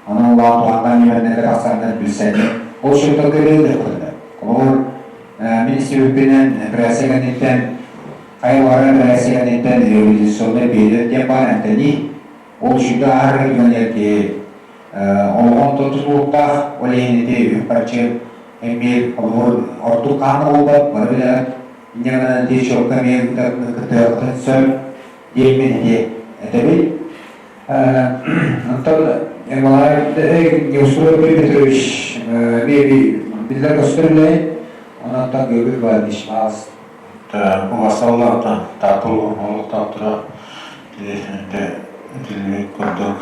Онон улахан туһааннаах ньүмэрнэргэ тахсаннар билсэннэр ол счеттарга ыытыахпыт этэ. Холобур, мин истибиппинэн операция кэнниттэн хайа баҕарар операция кэнниттэн реабилитационнай период диэн баар эмтэнии. Ол үчүгэй ааһар түгэнигэр киһи олоҕун тутулуктаах, ол иһин ити үп-харчы эмиэ холобур ордук хаана буолбат, бары билэҕит. Инньэ гынан ити счетка эмиэ кыттыаххытын сөп диэммин ити этэбин. Онтон Николай Неустроев Петрович эмиэ биллэр-көстөр үлэһит, онон Георгий Иванович Маас Убасталлаах Таатта олохтоохторо итинник курдук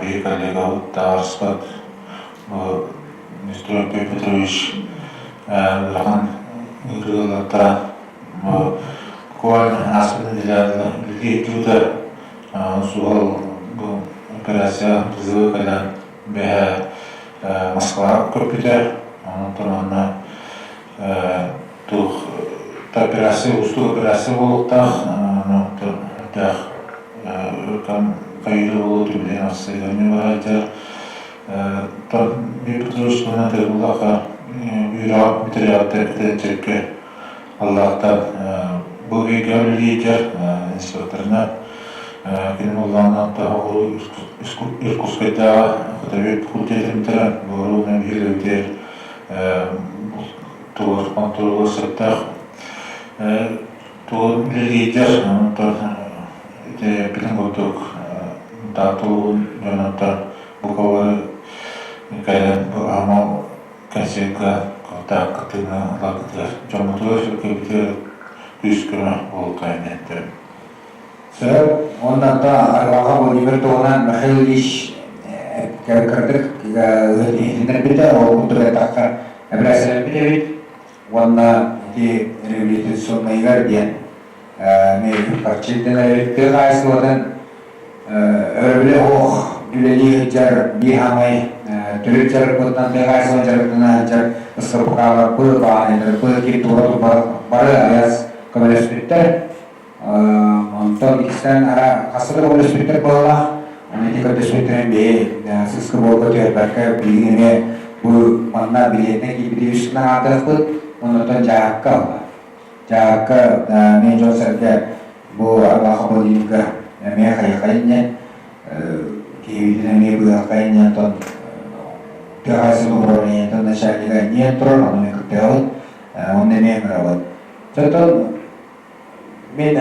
биһи коллегабыт таарыспат Нестрой Петрович улахан ыарыылартара буквально ааспыт нэдиэлэ үлэлии суһал бу операция вызовы кэлэн бэһэ Москваҕа көппүтэ онтон уонна туох операция уустук операция буолуохтаах өрдөөх хайыыр буолуо түбүлээн ассыыйаны барайдар Петрович туһунан буллахха үөрэҕи бүтэрээҕиттэн чэккэ Аллаахтан бу ыйга үлэлиир инспекторынан кини буоллаҕына тоһоҕолуу Иркутскайдааҕы Хотовик факультетын бүтэрэн буоруунан биһиги тугу хонтуруолугар сөптөөх тугу үлэлиирдэр онтон ити эппитим курдук Таатта улууһун дьонуттан бука кэлэн бу аһымал концертка көхтөөх кыттыыны ыларгытыгар дьоммутугар сүргэбитигэр күүс-көмө буолуохтаах диэн Сөп. Уонна да Арҕаҕа Владимир туһунан Михаил Ильич кыратык иһитиннэрбитэ, ол курдук эттэххэ, эбирээсэлэммит эбит уонна ити реабилитационнайыгар диэн эмиэ харчы ирдэнэр эбит. Тыа хаһаайыстыбатын өрөбүлэ суох үлэлии сылдьар биир саамай төрүт дьарыкпытынан тыа хаһаайыстыбатын дьарыктана сылдьар СПК-ларбыт, баанньаларбыт, культура бары айас көмөлөспүттэр. Онтон иккистээн хаста да көмөлөспүттэр быһыылаах. Аны ити көрдөспүттэрин биһи сыыска буолга түһэрбэккэ билигин эмиэ бу манна билиэтинэн киирбити үс гынан аатыахпыт. Оннуттан дьааһыкка ылла. Дьааһыкка эмиэ дьон-сэргэ бу Арбаха Владимирга эмиэ хайахайын диэн киһибитин эмиэ быһахайын диэн онтон тыа хаһаайыстыбатын управлениетын начальнига эмиэ турар, ону эмиэ кыттыһабыт, онно эмиэ ыҥырабыт. Оттон Мин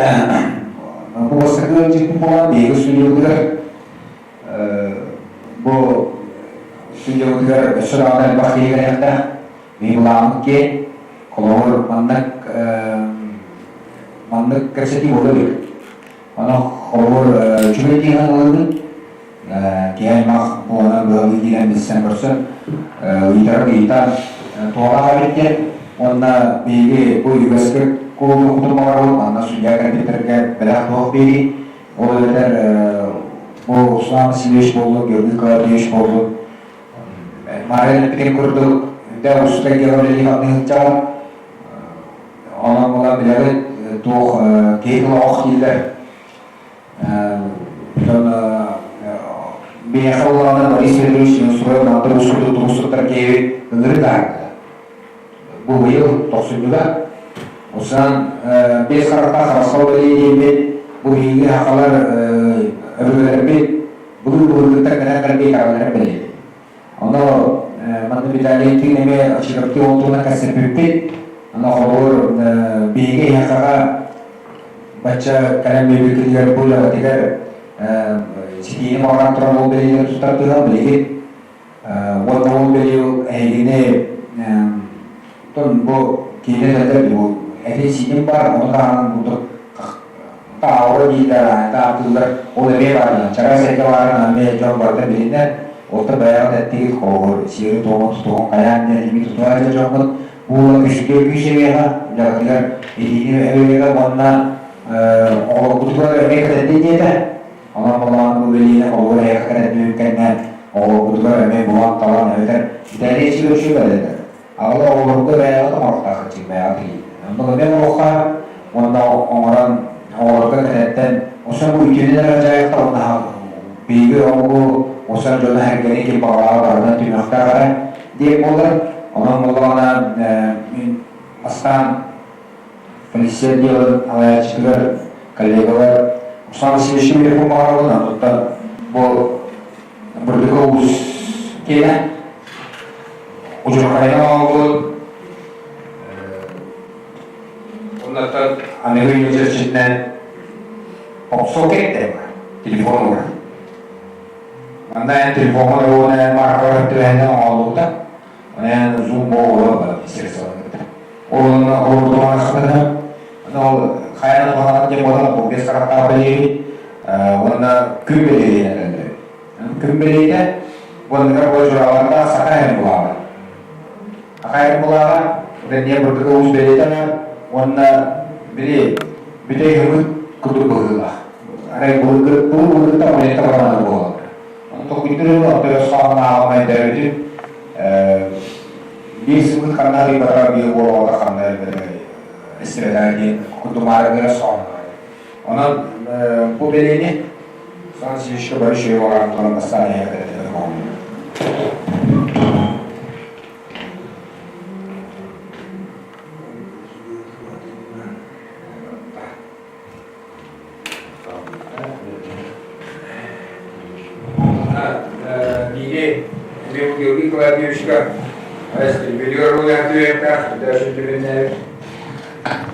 бу бастакы ыалдьыппын буолан биһиги студиябытыгар бу студиябытыгар өссө даҕаны элбэх киһи кэлиэхтээх. Биһиги былааммыт киэҥ. Холобур, маннык маннык кэпсэтии буола илик. Онон холобур үчүгэй дии саныыбын. Киһи аймах буолан быһалыы киирэн билсэн көрсөн ыйытарын ыйытан туһалаах эбит диэн уонна биһиги бу үгэскэ куолуохпутун баҕарабыт манна судья кэлбиттэргэ бэлэх туох биэрии ол эбэтэр бу Руслан Васильевич буоллун Георгий Клавдиевич буоллун Мария эппитин курдук үрдэ уустук эйгэҕэ үлэлии хамныы сылдьаҕын онон буолан билэбит туох киһи тыла ох дииллэр Оттон биһиэхэ улаҕана Борис Федорович Неустроев мантан уустук тумустуктар киһи ыҥырыы таһаарда. Бу быйыл тохсунньуга Усан биэс харахтаах харысхал бэлиэ диэммит бу биһиги сахалар өбүгэлэрбит былыр-былыргыттан кэлэн кэлбит итэҕэллэрин бэлиэтиир. Ону манна Виталий эмиэ очередки уолтуунан кэпсэппиппит. Аны холобур биһиги эһиэхэҕэ бачча кэлэн биэрбиккитигэр бу үлэҕитигэр ситиини баҕаран туран ол бэлиэлэри туттар тыһан билигин уонна ол бэлиэ эһигини тон бу киинэ этэр бу этин-сиинин бар ону таһынан курдук Аура дииллэр, ааттыыллар, ол эмиэ баар. Чараас эйгэ баарын эмиэ дьон барыта билинэр. Ол да бэйэҕит эттигит холобур, сиэри-туому тутуһун хайаан диэн ими тутуһар дьоҥҥут буола күсүгэ күүс эбиэҕэ, үлэҕитигэр илиини эбиэҕэ уонна оҕолоргутугар эмиэ кэтэрдин диэтэ. Онон болоон бу билиини холобур эһиэхэ кэтэрдибит кэннэ оҕолоргутугар эмиэ булан-талан эбэтэр итээри үчүгэй этэ. Аҕала оҕолорго бэйэҕит оҥоруохтааххыт дьиҥ бэйэҕит илиинэн. Оннук эмиэ оҥоруохха уонна оҥорон оҕолорго кэтэттэн осон бу үтүөнэн эрэ дьайыахта уонна биһиги омугу осон дьоно сэргэни ким баҕалааҕа барытын түмүөхтээх эрэ диэн буолар. Онон буоллаҕына мин бастаан полиция отделын салайааччытыгар коллегалар Руслан Васильевич Михайлов баҕарабын, онтон бу Бурдука уус киэнэ Удьурхайга оҥорбут Оннуттан аныгы үйэ чэрчитинэн попсокет телефон угар. Манна эн телефоҥҥа уонна эн маркалар түбэһинэн оҥоһуллубута. Онон Zoom буолуо средстволарга. Ол олордуҕана ол хайаан туһанан диэн буолан бу бес харахтаах бэлиэбит уонна күн бэлиэтинэн Күн бэлиэтэ уонныгар бу дьуралардаах саха эн булааҕа. Саха эн булааҕа диэн бурдука уус бэлиэтэ баар уонна били бүтэй һымыт курдук быһыылаах. Арай былыргы былыргыта монета барана буолар. Толкуйдуур ылла өс хаалан ааҕан биир сылгы ханна ыйбатаҕа биир уол ханна истибэтэ диэн курдук маарыгыра соҕон. Онон бу бэлиэни Сан Васильевичка бары үчүгэй оҕолорун туран бастаан эһэҕэ Биһиги Георгий Клавдиевичка Владимир Владимировичка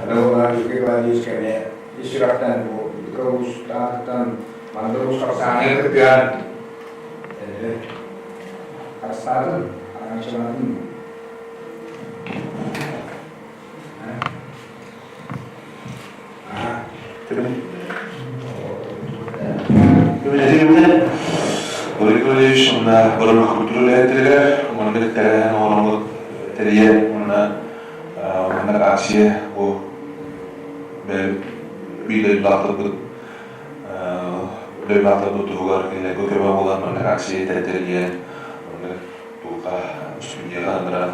Георгий Клавдиевичка эмиэ ис сүрэхтэн бу улуустаахтан маннык улуус хапсаанын кытыан харыстаатын, араҥаччылаатын. Борис Владимирович уонна Борис культура үлэһиттэригэр маннык тэрээһин оҥороммут тэрийэн уонна маннык акция бу биир дойдулаахтарбыт дойдулаахтарбыт туһугар кинилэргэ көмө буолан маннык акция тэрийэн маннык туохха студияҕа ыҥыран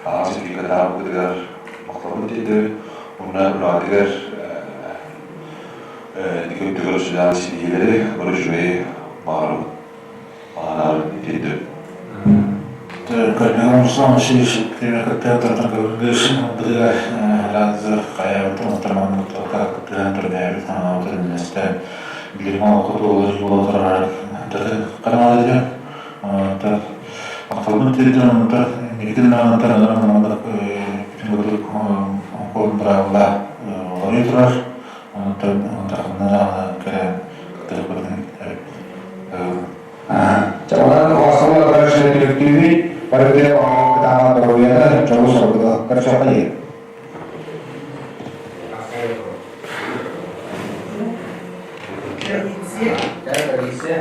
аҕа ситиигэ таабыккытыгар махталбын тиэрдэбин уонна үлэҕитигэр инники өттүгэр сүрдээх ситиһиилэри бары үчүгэйи баҕарабын баҕарарын тиэрдэбин. Көрдүгүн Руслан Васильевич кытта быдыга лазер хайаабытын утарман кыттыһан турнээбит ханаабытын үллэстэн билигин олоххо туолар буола турар каналыгар Махталбын тиэрдэн оннута инникитин даҕаны ыныран маннык бүтүн курдук быраабыла уларыйа турар. Онтон онтон даҕаны кэлэн кыттыһыппытын Чабалаан оҕосолор барышына түмүктүүбүт, барытыгар кытаанах доруобуйаны, дьолу-соргуну көрсүөххэ. Традиция. Традиция.